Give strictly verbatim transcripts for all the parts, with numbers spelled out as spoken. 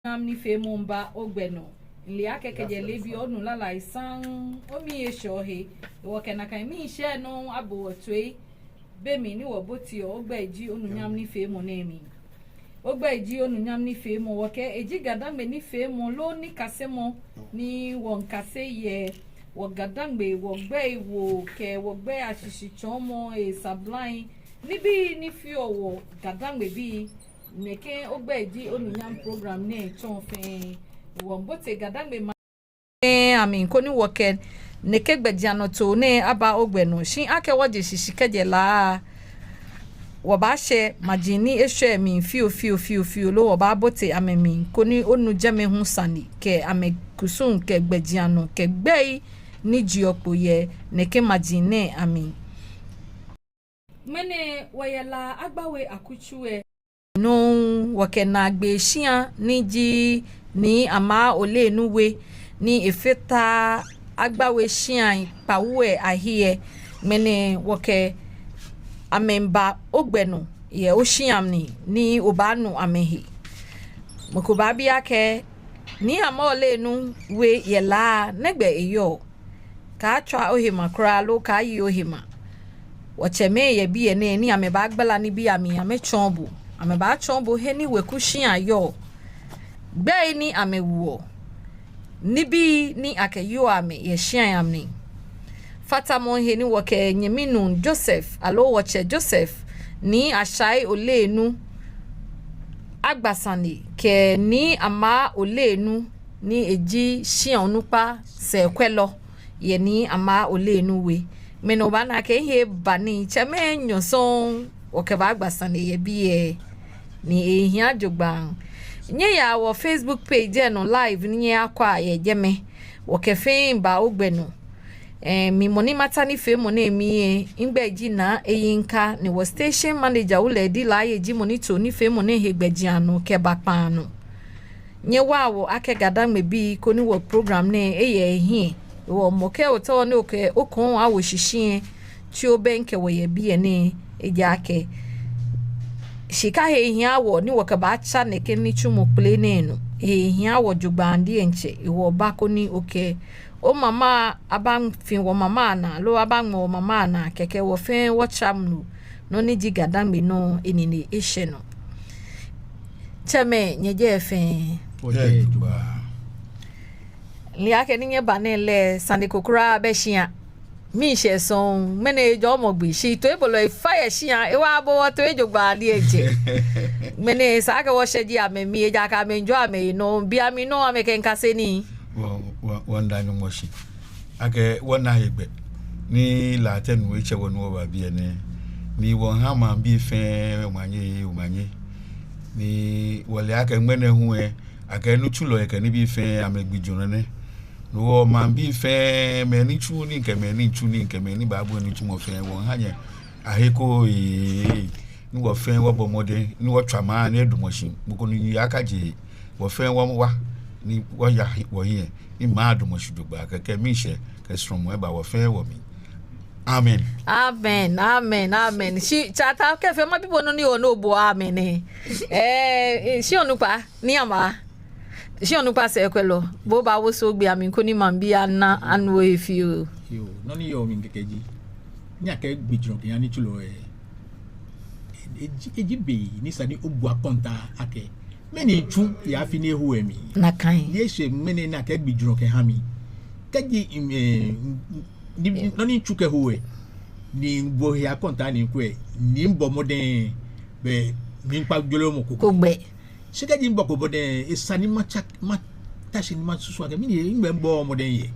Onunyam nifeemɔ miiba ogbɛ nɔ. Mile akɛ kɛjɛ leebi onu lalai saŋŋ, omii eshɛ ohe. Wɔkɛ nakai miishɛɛ nɔŋŋ abo wɔ toi be mli ni wɔboteɔ Ogbɛi ji Onunyam nifeemɔ nɛɛ mli. Ogbɛi ji Onunyam nifeemɔ, wɔkɛɛ eji GaDaŋme nifeemɔ loo nikasemɔ ni wɔmiikase yɛ wɔ GaDaŋme wɔgbɛi woo kɛ wɔgbɛi ashishitsɔɔmɔ, esablai, nibii ni feɔ wɔ GaDaŋmebii. Nɛkɛ Ogbɛi ji Onunyam program nɛɛ tsɔɔ fɛɛ. Wɔmiibote GaDaŋme maŋ nɛɛ amli koni wɔkɛ nɛkɛ gbɛjianɔtoo nɛɛ aba ogbɛ nɔ. Shi akɛ wɔje shishi kɛjɛ La, wɔbaashɛ maji ni eshwɛ mli fioo fioo fioo fioo loo wɔbaabote amɛmli koni onu jɛmɛ hu sane kɛ amɛkusum kɛ gbɛjianɔ kɛ gbɛi ni jeɔ kpo yɛ nɛkɛ maji nɛɛ amli. Ŋmɛnɛ wɔyɛ La Agbawe akutso lɛ nɔ, wɔkɛ naagbee shia ni ji Nii Amaa Ollennu We ni efata Agbawe shiai kpawo lɛ ahe lɛ. Ŋmɛnɛ wɔkɛ amɛ miiba ogbɛ nɔ yɛ oshia mli ni obaanu amɛhe. Mɔ ko baabi akɛ, Nii Amaa Ollennu We yɛ La, nɛgbɛ eyɔɔ? Kaatswa ohe ma kwraa loo kaayi ohe ma. Wɔtsɛmɛi yɛ biɛ nɛɛ ni amɛbaagbala nibii amli amɛtsɔɔ bo. Amɛbaatsɔɔ bo he ni weku shia yɔɔ, gbɛi ni amɛwoɔ, nibii ni akɛyoɔ amɛ yɛ shiai amli. Fatamɔ he ni wɔkɛ nyɛminuu Joseph aloo wɔtsɛ Joseph Nii Ashai Ollennu agba sane kɛ Nii Amaa Ollennu ni eji shia onukpa sɛɛkwɛlɔ yɛ Nii Amaa Ollennu We. Ŋmɛnɛ obaana akɛ mihe eba ni tsɛmɛi enyɔ sɔŋŋ wɔkɛbaagba sane yɛ biɛ ni ehiaa jogbaŋŋ. Nyɛyaa wɔ Facebook page lɛ nɔ live ni nyɛyakwɛa yɛ jɛmɛ. Wɔkɛ fɛɛ miiba ogbɛ nɔ. Eh, mi mɔ ni mata nifeemɔ nɛɛ mli lɛ, migbɛi ji Naa Eyinka, ni wɔ station manager Wulɛ Dilaaye ji mɔ ni to nifeemɔ nɛɛ he gbɛjianɔ kɛba kpaa nɔ. Nyɛwaa wɔ akɛ GaDaŋmebii koni wɔ program nɛɛ eye ehiɛ. Wɔ mɔ kɛ otao ni okɛ okɔŋ awo shishi lɛ, tsi obɛŋkɛ wɔ yɛ biɛ nɛɛ, ejaakɛ shika he hiaa wɔ ni wɔkɛbaatsa nɛkɛ nitsumɔ kpele nɛɛ nɔ. Ehiaa wɔ jogbaŋŋ diɛŋtsɛ. Ewɔ ba koni okɛ omama abafi wɔ mama naa, loo abaŋmɔ wɔ mama naa, kɛkɛ wɔ fɛɛ wɔtsa mlu nɔ ni ji GaDaŋme nɔ, enine eshɛ nɔ. Tsɛmɛi, nyɛjɛ fɛɛ. Wɔjɛ jogbaŋŋ. Mile akɛ ni nyɛba nɛɛ lɛ, sane ko kwraa bɛ shia. Miishɛɛ sɔŋŋ, ŋmɛnɛ ejɔɔmɔ gbi, shi toibolɔi fa yɛ shia, ewa bo wɔ toi jogbaŋŋ diɛŋtsɛ. Ŋmɛnɛ esa akɛ wɔshɛje amɛmli, ejaakɛ amɛmiijɔɔ amɛhe nɔ, bi amɛ nɔ amɛkɛmiikase nii. Wɔ, wɔ, wɔmiida Nyɔŋmɔ shi akɛ wɔna hegbɛ ni Latɛ nuu etsɛ wɔ ni wɔba biɛ nɛɛ, ni wɔmiiha maŋbii fɛɛ omanye, omanye. Ni wɔle akɛ ŋmɛnɛ hu lɛ, akɛ nitsulɔi kɛ nibii fɛɛ amɛgbi jurɔ nɛ. No hewɔ maŋbii fɛɛ, mɛi ni tsuɔ nii kɛ mɛi ni tsuuu nii kɛ mɛi ni baabɔi nitsumɔ fɛɛ, wɔmiiha nyɛ ahe koo ee, ni wɔ fɛɛ wɔbɔ mɔdɛŋ ni wɔtswa maŋ ni edamɔ shi. Mɔ ko nɔ ni yakaje, wɔ fɛɛ wɔwa ni wɔya wɔhiɛ, ni maŋ adamɔ shi jogbaŋŋ, kɛkɛ miishɛɛ kɛ suɔmɔ aba wɔ fɛɛ wɔmli. Amen. Amen, amen, amen. Shi tsata kɛ fɛɛ mabi bo nɔ ni onuɔ bo amen lɛ. Eh, eh, shi onukpa, Nii Amaa. Shi onukpa sɛɛkwɛlɔ, bo obaawo so gbɛ amli koni maŋbii ana anu ohe fioo. Yoo, nɔ ni yɔɔ mli kɛkɛ ji, ni akɛgbi jurɔ kɛha nitsulɔi lɛ, eji, eji be ni esa ni obu akɔntaa akɛ mɛni mitsu yɛ afi ni eho lɛ mli. Nakai. Ni eshwɛ ŋmɛnɛ ni akɛgbi jurɔ kɛha mi. Kɛji, mm, eh, mm, mm, ni, nɔ ni mitsu kɛho lɛ, ni mibu he akɔntaa ni mikwɛ, ni mibɔ mɔdɛŋ, belɛ miikpa jolomo ko. Ko gbɛ. Shi kɛji mibɔko mɔdɛŋ, esa ni matsa, mata shi ni masusu akɛ mɛni hewɔ mibɔɔ mɔdɛŋ yɛ.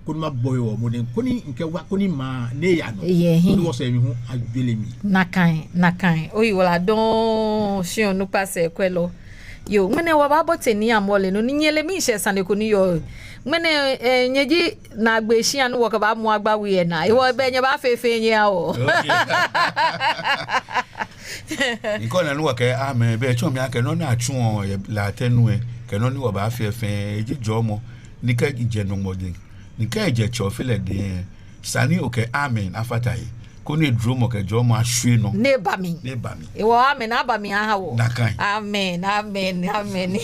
Koni mabɔ he mɔdɛŋ, koni mikɛwa, koni maŋ nɛɛ aya nɔ. Eya hiɛ. Koni wɔsɛɛ mi hu ajwere mi. Nakai, nakai. Oyiwaladɔŋŋ, shi onukpa sɛɛkwɛlɔ. Yoo, ŋmɛnɛ wɔbaabote Nii Amaa Ollennu, ni nyɛle miishɛɛ sane ko ni yɔɔ. Ŋmɛnɛ, eh, nyɛji naagbee shia ni wɔkɛbaamu Agbawe lɛ naa. Hewɔ belɛ nyɛbaafee fɛɛ nyɛya oo. Okay. Ni kɛ ona ni wɔkɛɛ amen, belɛ etsɔɔ mi akɛ nɔ ni atsuɔ yɛ Latɛ nu lɛ, kɛ nɔ ni wɔbaafee fɛɛ, eji jɔɔmɔ, ni kɛ ejɛ Nyɔŋmɔ dɛŋ, ni kɛ ejɛ Tsɛ Ofe lɛ dɛŋ, esa ni okɛɛ amen afata he. koni edromɔ kɛ jɔɔmɔ ashwie nɔ. Ni eba mli. Ni eba mli. Ewɔ, amen, aba mli aha wɔ. Nakai. Amen, amen, amen.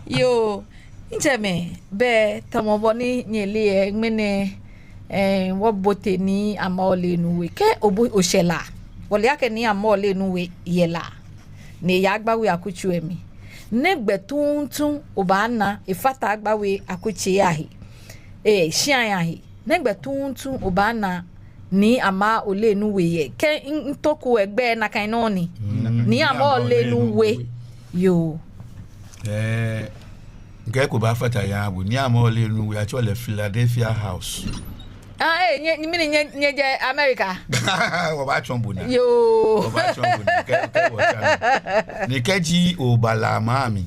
Yoo, mitsɛmɛi, bɛ tamɔ bɔ ni nyɛle lɛ, ŋmɛnɛ, eh, wɔbote Nii Amaa Ollennu We. Kɛ obo oshɛ La, wɔle akɛ Nii Amaa Ollennu We yɛ La, ni eyɛ Agbawe akutso lɛ mli. Nɛgbɛ tuuntu obaana efata Agbawe akutso lɛ ahe, eh, shia lɛ ahe? Nɛgbɛ tuuntu obaana Nii Amaa Ollennu We yɛ? Kɛ m-, mitoku egbɛi nakai nɔŋŋ ni. Mm. Nii Amaa Ollennu We. Yoo. Eh, mikɛɛ eko baafata yɛ bo. Nii Amaa Ollennu We, atsɛɔ lɛ Philadelphia House. Ah, eh, nyɛ, nyɛ, mɛni nyɛ, nyɛjɛ America? Wɔbaatsɔɔ bo naa. Yoo. Wɔbaatsɔɔ bo naa. Kɛ, kɛ wɔtsa nɔ. Ni kɛji oba La maŋ mli,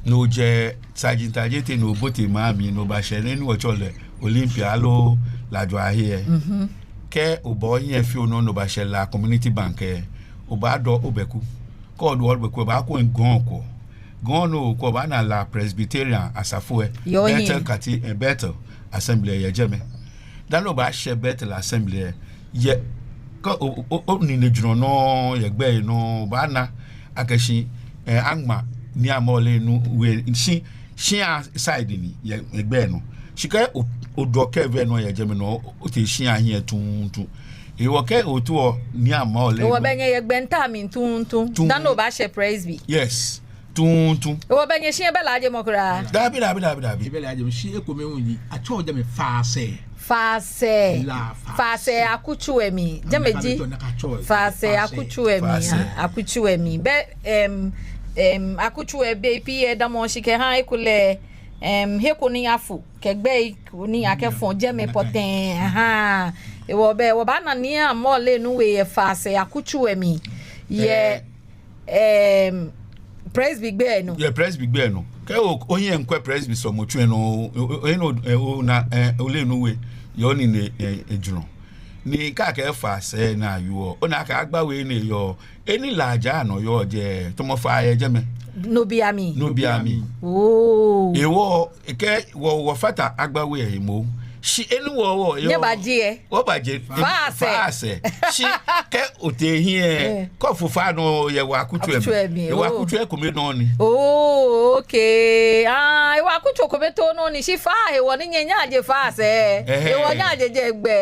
ni ojɛ Sergeant Adjetey, ni obote maŋ mli, ni obashɛ he ni wɔtsɛɔ lɛ Olympia aloo Ladwa ahe lɛ. Mhm. Kɛ oba ohiɛ fioo nɔ ni obashɛ La Community Bank lɛ, obaadɔ obɛku. Kɛ odɔ obɛku lɛ, obaakwɛ gɔŋ ko. Gɔŋ nɔ ko obaana La Presbyterian asafo lɛ. Yɔɔ hiɛ. Bethel Cate-, eh, Bethel Assembly lɛ yɛ jɛmɛ. Dani obaashɛ Bethel Assembly lɛ, yɛ, kɛ o, o, o, oninejurɔ nɔ, yɛ gbɛ lɛ nɔ, obaana akɛ shi, eh, aŋma Nii Amaa Ollennu We, shi, shia side ni, yɛ, yɛ gbɛ lɛ nɔ. Shi kɛ o, odɔ curve lɛ nɔ yɛ jɛmɛ nɔ, otee shia hiɛ tuuntu. Ewɔ kɛ otaoɔ Nii Amaa Ollennu. Ewɔ bɛ nyɛyɛ gbɛnta mli tuuntu. Tuuntu. Dani obaashɛ Presby. Yes. Tuuntu. Ewɔ bɛ nyɛshia lɛ bɛ La jɛmɛ kwraa? Daabi, daabi, daabi, daabi. Ebɛ La jɛmɛ, shi ekome hu ni atsɛɔ jɛmɛ Faasɛɛ. Faasɛɛ. La Faasɛɛ. Faasɛɛ akutso lɛ mli. Jɛmɛ ji. Faasɛɛ akutso lɛ mli. Faasɛɛ. Ah, akutso lɛ mli. Bɛ, em, em, akutso lɛ bei pii lɛ edamɔɔ shi kɛha ekolɛ, em, he ko ni afo kɛ gbɛi ko ni akɛfɔ jɛmɛ pɔtɛɛ. Aha. Ewɔ bɛ, wɔbaana Nii Amaa Ollennu We yɛ Faasɛɛ akutso lɛ mli. Yɛ, eh, em, Presby gbɛ lɛ nɔ. Yɛ Presby gbɛ lɛ nɔ. Kɛ o, ohiɛ ŋkwɛ Presby sɔlemɔtsu lɛ nɔ, o, o, o, ona, eh, Ollennu We yɛ onine, eh, ejurɔ. Ni kɛ akɛɛ Faasɛɛ ni ayɔɔ, ona akɛ Agbawe ni yɔɔ, eni La ja nɔ yɔɔ jɛi, tamɔ faa yɛ jɛmɛ. No be ami. No be ami. Oh. Ewɔ, kɛ wɔ, wɔfata Agbawe lɛ he moŋ. Shi eni wɔ, wɔ, yɔɔ. Nyɛbaje lɛ. Wɔbaje. Faasɛɛ. Faasɛɛ. Shi kɛ otee hiɛ, eh, kɛ ofo faa nɔ yɛ wɔ akutso lɛ mli. Akutso lɛ mli, oh. Ewɔ akutso lɛ ekome nɔ ni. Oh, okay. Ah, ewɔ akutso kome too nɔ ni, shi faa hewɔ ni nyɛ, nyɛyaje Faasɛɛ. Ɛhɛɛ. Ewɔ nyɛyaje jɛi gbɛ.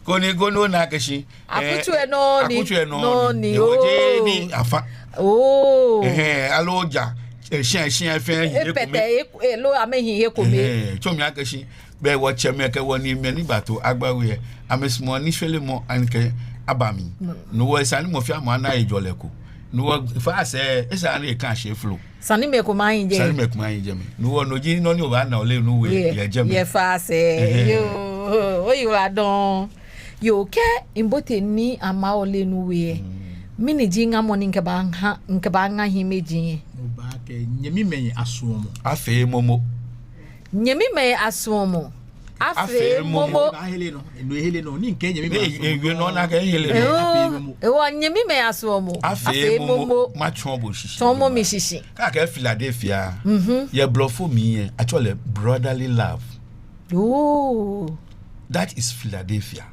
Koni, koni ona akɛ shi, eh, akutso lɛ nɔ ni. Akutso lɛ nɔ ni. Nɔ ni, ewɔ, oh, jeee ni afa. Oh. Ɛhɛɛ, aloo ja, eh, shia, shia fɛɛ hi ekome. Epɛtɛ, e, e, loo amɛhi ekome. Ɛhɛɛ, tsɔɔ mi akɛ shi, bɛ wɔtsɛmɛi kɛ wɔniimɛi ni bato Agbawe lɛ, amɛsumɔɔ ni shwelemɔ ani kɛ aba mli. Mm. No hewɔ esa ni mɔ fɛɛ mɔ ana hejɔlɛ ko. No hewɔ Faasɛɛ, esa ni eka shi flo. Esa ni mɛi komɛi ahi jɛi. Esa ni mɛi komɛi ahi jɛmɛ. No hewɔ no ji nɔ ni obaana Ollennu We, yeah, yɛ jɛmɛ. Yɛ Faasɛɛ. Ɛhɛɛ. Yoo, oyiwaladɔŋŋ. Yoo, kɛ mibote Nii Amaa Ollennu We lɛ, mm, mɛni ji ŋamɔ ni mikɛbaaŋa, mikɛbaaŋa hiimeji lɛ? Obaakɛɛ nyɛmimɛi asuɔmɔ. Afee momo. Nyɛmimɛi asuɔmɔ. Afee momo. Afee momo. Ebaahele nɔ. Enu ehele nɔ. Ni mikɛɛ nyɛmimɛi asuɔmɔ. Ni ewie nɔ ni akɛhele nɔ. Ɛhɛɛ. Afee momo. Ewɔ nyɛmimɛi asuɔmɔ. Afee momo. Afee momo. Matsɔɔ bo shishi. Tsɔɔmɔ mi shishi. Kɛ akɛɛ Philadelphia. Mhm. Yɛ Blɔfo mli lɛ, atsɛɔ lɛ brotherly love. Oh. That is Philadelphia.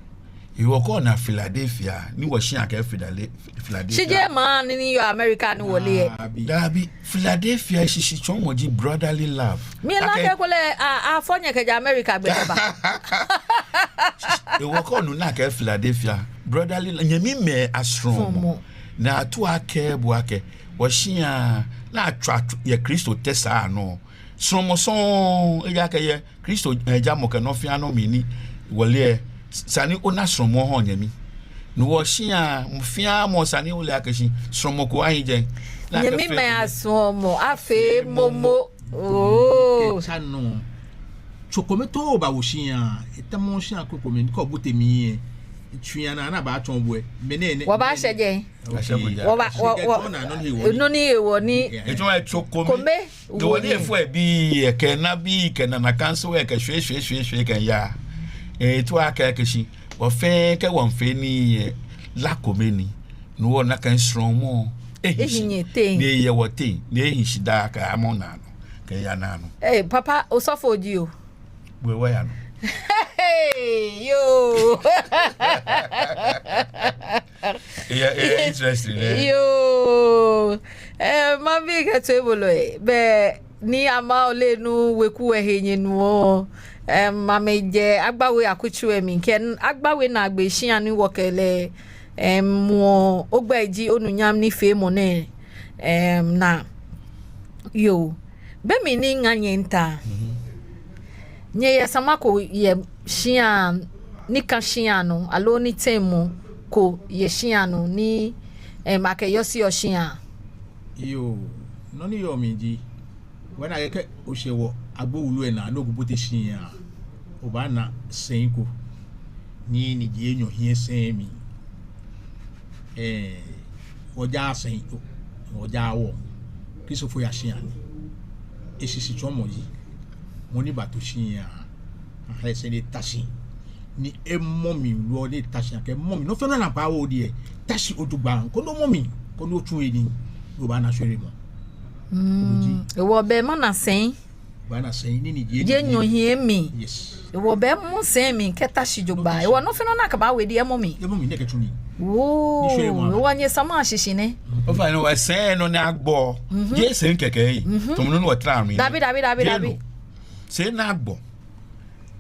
Ewɔ kɛ ona Philadelphia, ni wɔshia kɛɛ Philade-, Philadelphia. Shi jeee maŋ ni, ni yɔɔ America ni wɔle lɛ. Daabi. Daabi, Philadelphia shishitsɔɔmɔ ji brotherly love. Mile akɛ, akɛ ekolɛ, a, afɔ nyɛ kɛjɛ America gbɛ kɛba. Ewɔ kɛ onu ni akɛɛ Philadelphia, brotherly lo-, nyɛmimɛi asuɔmɔ. Suɔmɔ. Ni atuu akɛɛ bo akɛ, wɔshia, ni atswa t-, yɛ Kristo tɛsaa nɔ. Suɔmɔ sɔŋŋ, ejaakɛ yɛ Kristo, eh, jamɔ kɛ nɔ fɛɛ nɔ mli ni wɔle lɛ, esa ni ona suɔmɔ oha onyɛmi. Ni wɔshia, mɔ fɛɛ mɔ esa ni ole akɛ shi suɔmɔ ko ahi jɛi. Ni akɛ nyɛmimɛi asuɔmɔ, afee momo. Oh. Kɛ tsa nɔ. Tso kome too ba wɔshia, etamɔ shia kroko mli, kɛ obote mli lɛ, tsu ya na, ni abaatsɔɔ bo lɛ. Mɛni nɛ? Wɔbaashɛ jɛi. Okay. Wɔba, wɔ, wɔ, nɔ ni hewɔ ni. Etsɔɔ tso kome. Kome. Ewɔ ni efɔ ebii, ekɛ nabii, ekɛ nana kanso, ekɛ shwie, shwie, shwie, shwie, ekɛya. Etuu akɛ, akɛ shi, wɔ fɛɛ kɛ wɔmiifee nii lɛ, La kome ni. No hewɔ nakai suɔmɔ ehi shi. Ehi nyɛteŋ. Ni eyɛ wɔteŋ, ni ehi shi daa kɛyamɔ naanɔ, kɛya naanɔ. Ee, papa, osɔfo ji o. Bo hewɔ ya nɔ. Hey, yoo. Eyɛ, eyɛ interesting, eh. Yoo. Eh, mabi kɛ toibolɔi, bɛ ni amɛ ole nɔ weku lɛ he nyɛnuɔ. Em, amɛjɛ Agbawe akutso lɛ mli, kɛ Agbawe naagbee shia ni wɔkɛ lɛ, em, muɔ ogbɛi ji onunyam nifeemɔ nɛɛ, em, naa. Yoo. Be mli ni miŋa nyɛ nta. Mhm. Nyɛyɛ sama ko yɛ shia, ni ka shia nɔ, aloo ni tɛŋmɔ ko yɛ shia nɔ, ni, em, akɛyɔseɔ shia. Yoo, nɔ ni yɔɔ mli ji, wɔna akɛ kɛ oshɛ wɔ Agbo wulu lɛ naa, ni obote shia, obaana sɛi ko, ni niji enyɔ hiɛ sɛi lɛ mli. Eh, wɔjaaa sɛi, wɔjaaa wɔŋ. Kristofoi ashia ni. Eshishitsɔɔmɔ ji, mɔ ni bato shia, aha esɛi ni eta shi. Ni emɔ mli, loo ni eta shi akɛ mɔ mli. Nɔ fɛɛ nɔ ni abawo lɛ, ta shi ojogbaŋŋ, koni omɔ mli, koni otsu he nii, ni obaana shweremɔ. Mm. Oji. Hewɔ bɛ mana sɛi. Baana sɛi ni niji enyɔ hiɛ mli. Yes. Hewɔ bɛ mɔ sɛi mli kɛta shi jogbaŋŋ. Hewɔ nɔ fɛɛ nɔ ni akɛbaawo lɛ, emɔ mli. Emɔ mli ni ekɛtsu nii. Woo. Ni shweremɔ aba. Hewɔ nyɛsama shishi nɛ. Ofainɛ, wɔsɛi nɔ ni agbɔ. Mhm. Jeee sɛi kɛkɛ lɛ. Mhm. Tamɔ nɔ ni wɔtara mli. Dabi, dabi, dabi, dabi. Jeee no. Sɛi ni agbɔ.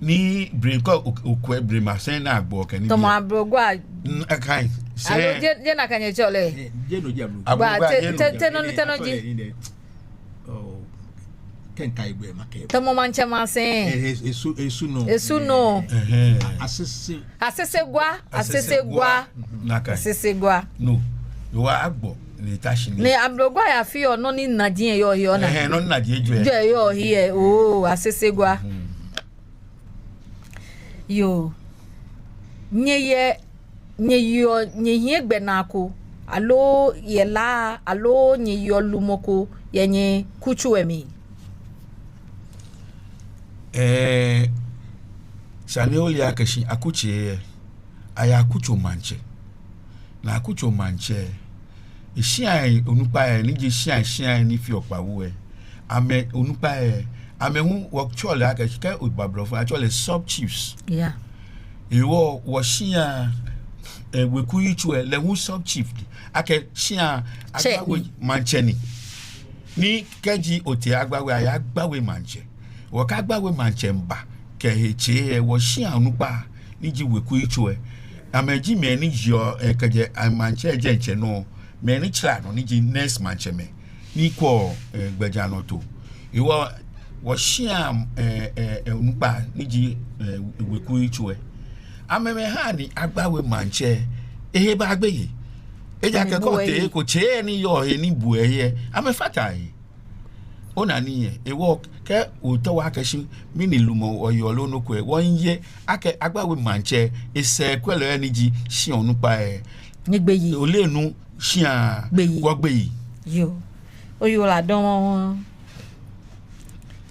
Ni blema ko, o-, okwɛ blema sɛi ni agbɔ kɛ ni. Tamɔ ablogwa. N-, akai. Sɛi. Aloo jeee, jeee nakai nyɛtsɛɔ lɛ. Eh, jeee no ji ablogwa. Ablogwa, te-, jeee no. Te-, te nɔ ni, te nɔ ji. Oh, kɛ mikai gbɛi makɛɛ. Tamɔ maŋtsɛmɛi asɛi. Eh, eh, esu, esu nɔ. Esu nɔ. Eh. Ɛhɛɛ. A-, asese. Asesegwa, asesegwa. Asesegwa. Nakai. Asesegwa. No. Hewɔ agbɔ, ni eta shi ni. Ni ablogwa lɛ afeɔ nɔ ni naji lɛ yɔɔ hiɛ, ona. Ɛhɛɛ, nɔ ni naji lɛ jwɛɛɛ. Jwɛɛɛ yɔɔ hiɛ. Oh, asesegwa. Hmm. Yoo. Nyɛyɛ, nyɛyeɔ, nyɛhiɛ gbɛnaa ko, aloo yɛ La, aloo nyɛyeɔ lumɔ ko yɛ nyɛkutso lɛ mli? Eh, sane ole akɛ shi akutsei lɛ, ayɛ akutso maŋtsɛ. Ni akutso maŋtsɛ, eshiai onukpai lɛ, ni ji shiai, shiai ni feɔ kpawo lɛ, amɛ onukpai lɛ, amɛ hu wɔtsɛɔ lɛ akɛ, kɛ oba blɔfo, atsɛɔ lɛ sub chiefs. Yeah. Hewɔ wɔshia, eh, weku yitso lɛ, lɛ hu sub chief ni. Akɛ shia Agbawe maŋtsɛ ni. Ni kɛji otee Agbawe, ayɛ Agbawe maŋtsɛ. Hewɔ kɛ Agbawe maŋtsɛ miiba kɛ ehe tsei lɛ, wɔshia onukpa ni ji weku yitso lɛ, amɛji mɛi ni yeɔ, eh, kɛjɛ, eh, maŋtsɛ lɛ diɛŋtsɛ nɔ, mɛi ni tsaraa nɔ ni ji next maŋtsɛmɛi, ni kwɛɔ, eh, gbɛjianɔtoo. Hewɔ wɔshia, eh, eh, eh, onukpa ni ji, eh, weku yitso lɛ, amɛmɛi haa ni Agbawe maŋtsɛ lɛ, ehe baa gbeyei. Ejaakɛ kɛ otee he ko, tsei ni yɔɔ he ni buɔ ehe lɛ, amɛfataa he. Ona nii lɛ, hewɔ kɛ otaoɔ akɛ shi mɛni lumɔ wɔyeɔ loo nɔ ko lɛ, wɔmiiye akɛ Agbawe maŋtsɛ lɛ, esɛɛkwɛlɔ lɛ ni ji shia onukpa lɛ, ni gbeyei. Ole nɔ shia gbeyei. Wɔgbeyei. Yoo. Oyiwaladɔŋŋ.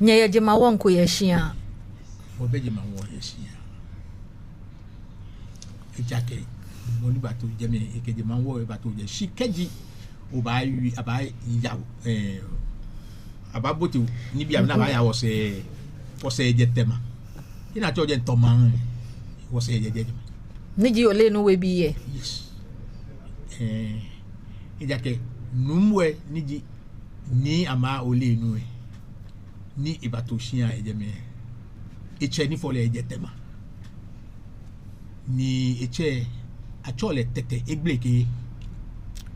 Nyɛyɛ jemawɔŋ ko yɛ shia? Wɔbɛ jemawɔŋ yɛ shia. Ejaakɛ mɔ ni bato jɛmɛ, ekɛ jemawɔŋ lɛ bato jɛi. Shi kɛji obaawie, abaaya, eh, abaabote nibii amli ni abaaya wɔsɛɛ, wɔsɛɛ jɛ Tema. Ina tsɔ jɛ Tema, wɔsɛɛ jɛ, jɛ Tema. Ni ji Ole Nuŋ We bii lɛ. Yes. Eh, ejaakɛ Nuŋ We ni ji Nii Amaa Ole Nuŋ lɛ, ni ebato shia yɛ jɛmɛ, etsɛ ni fɔ lɛ jɛ Tema. Ni etsɛ, atsɛɔ lɛ Tɛtɛ Egbleke.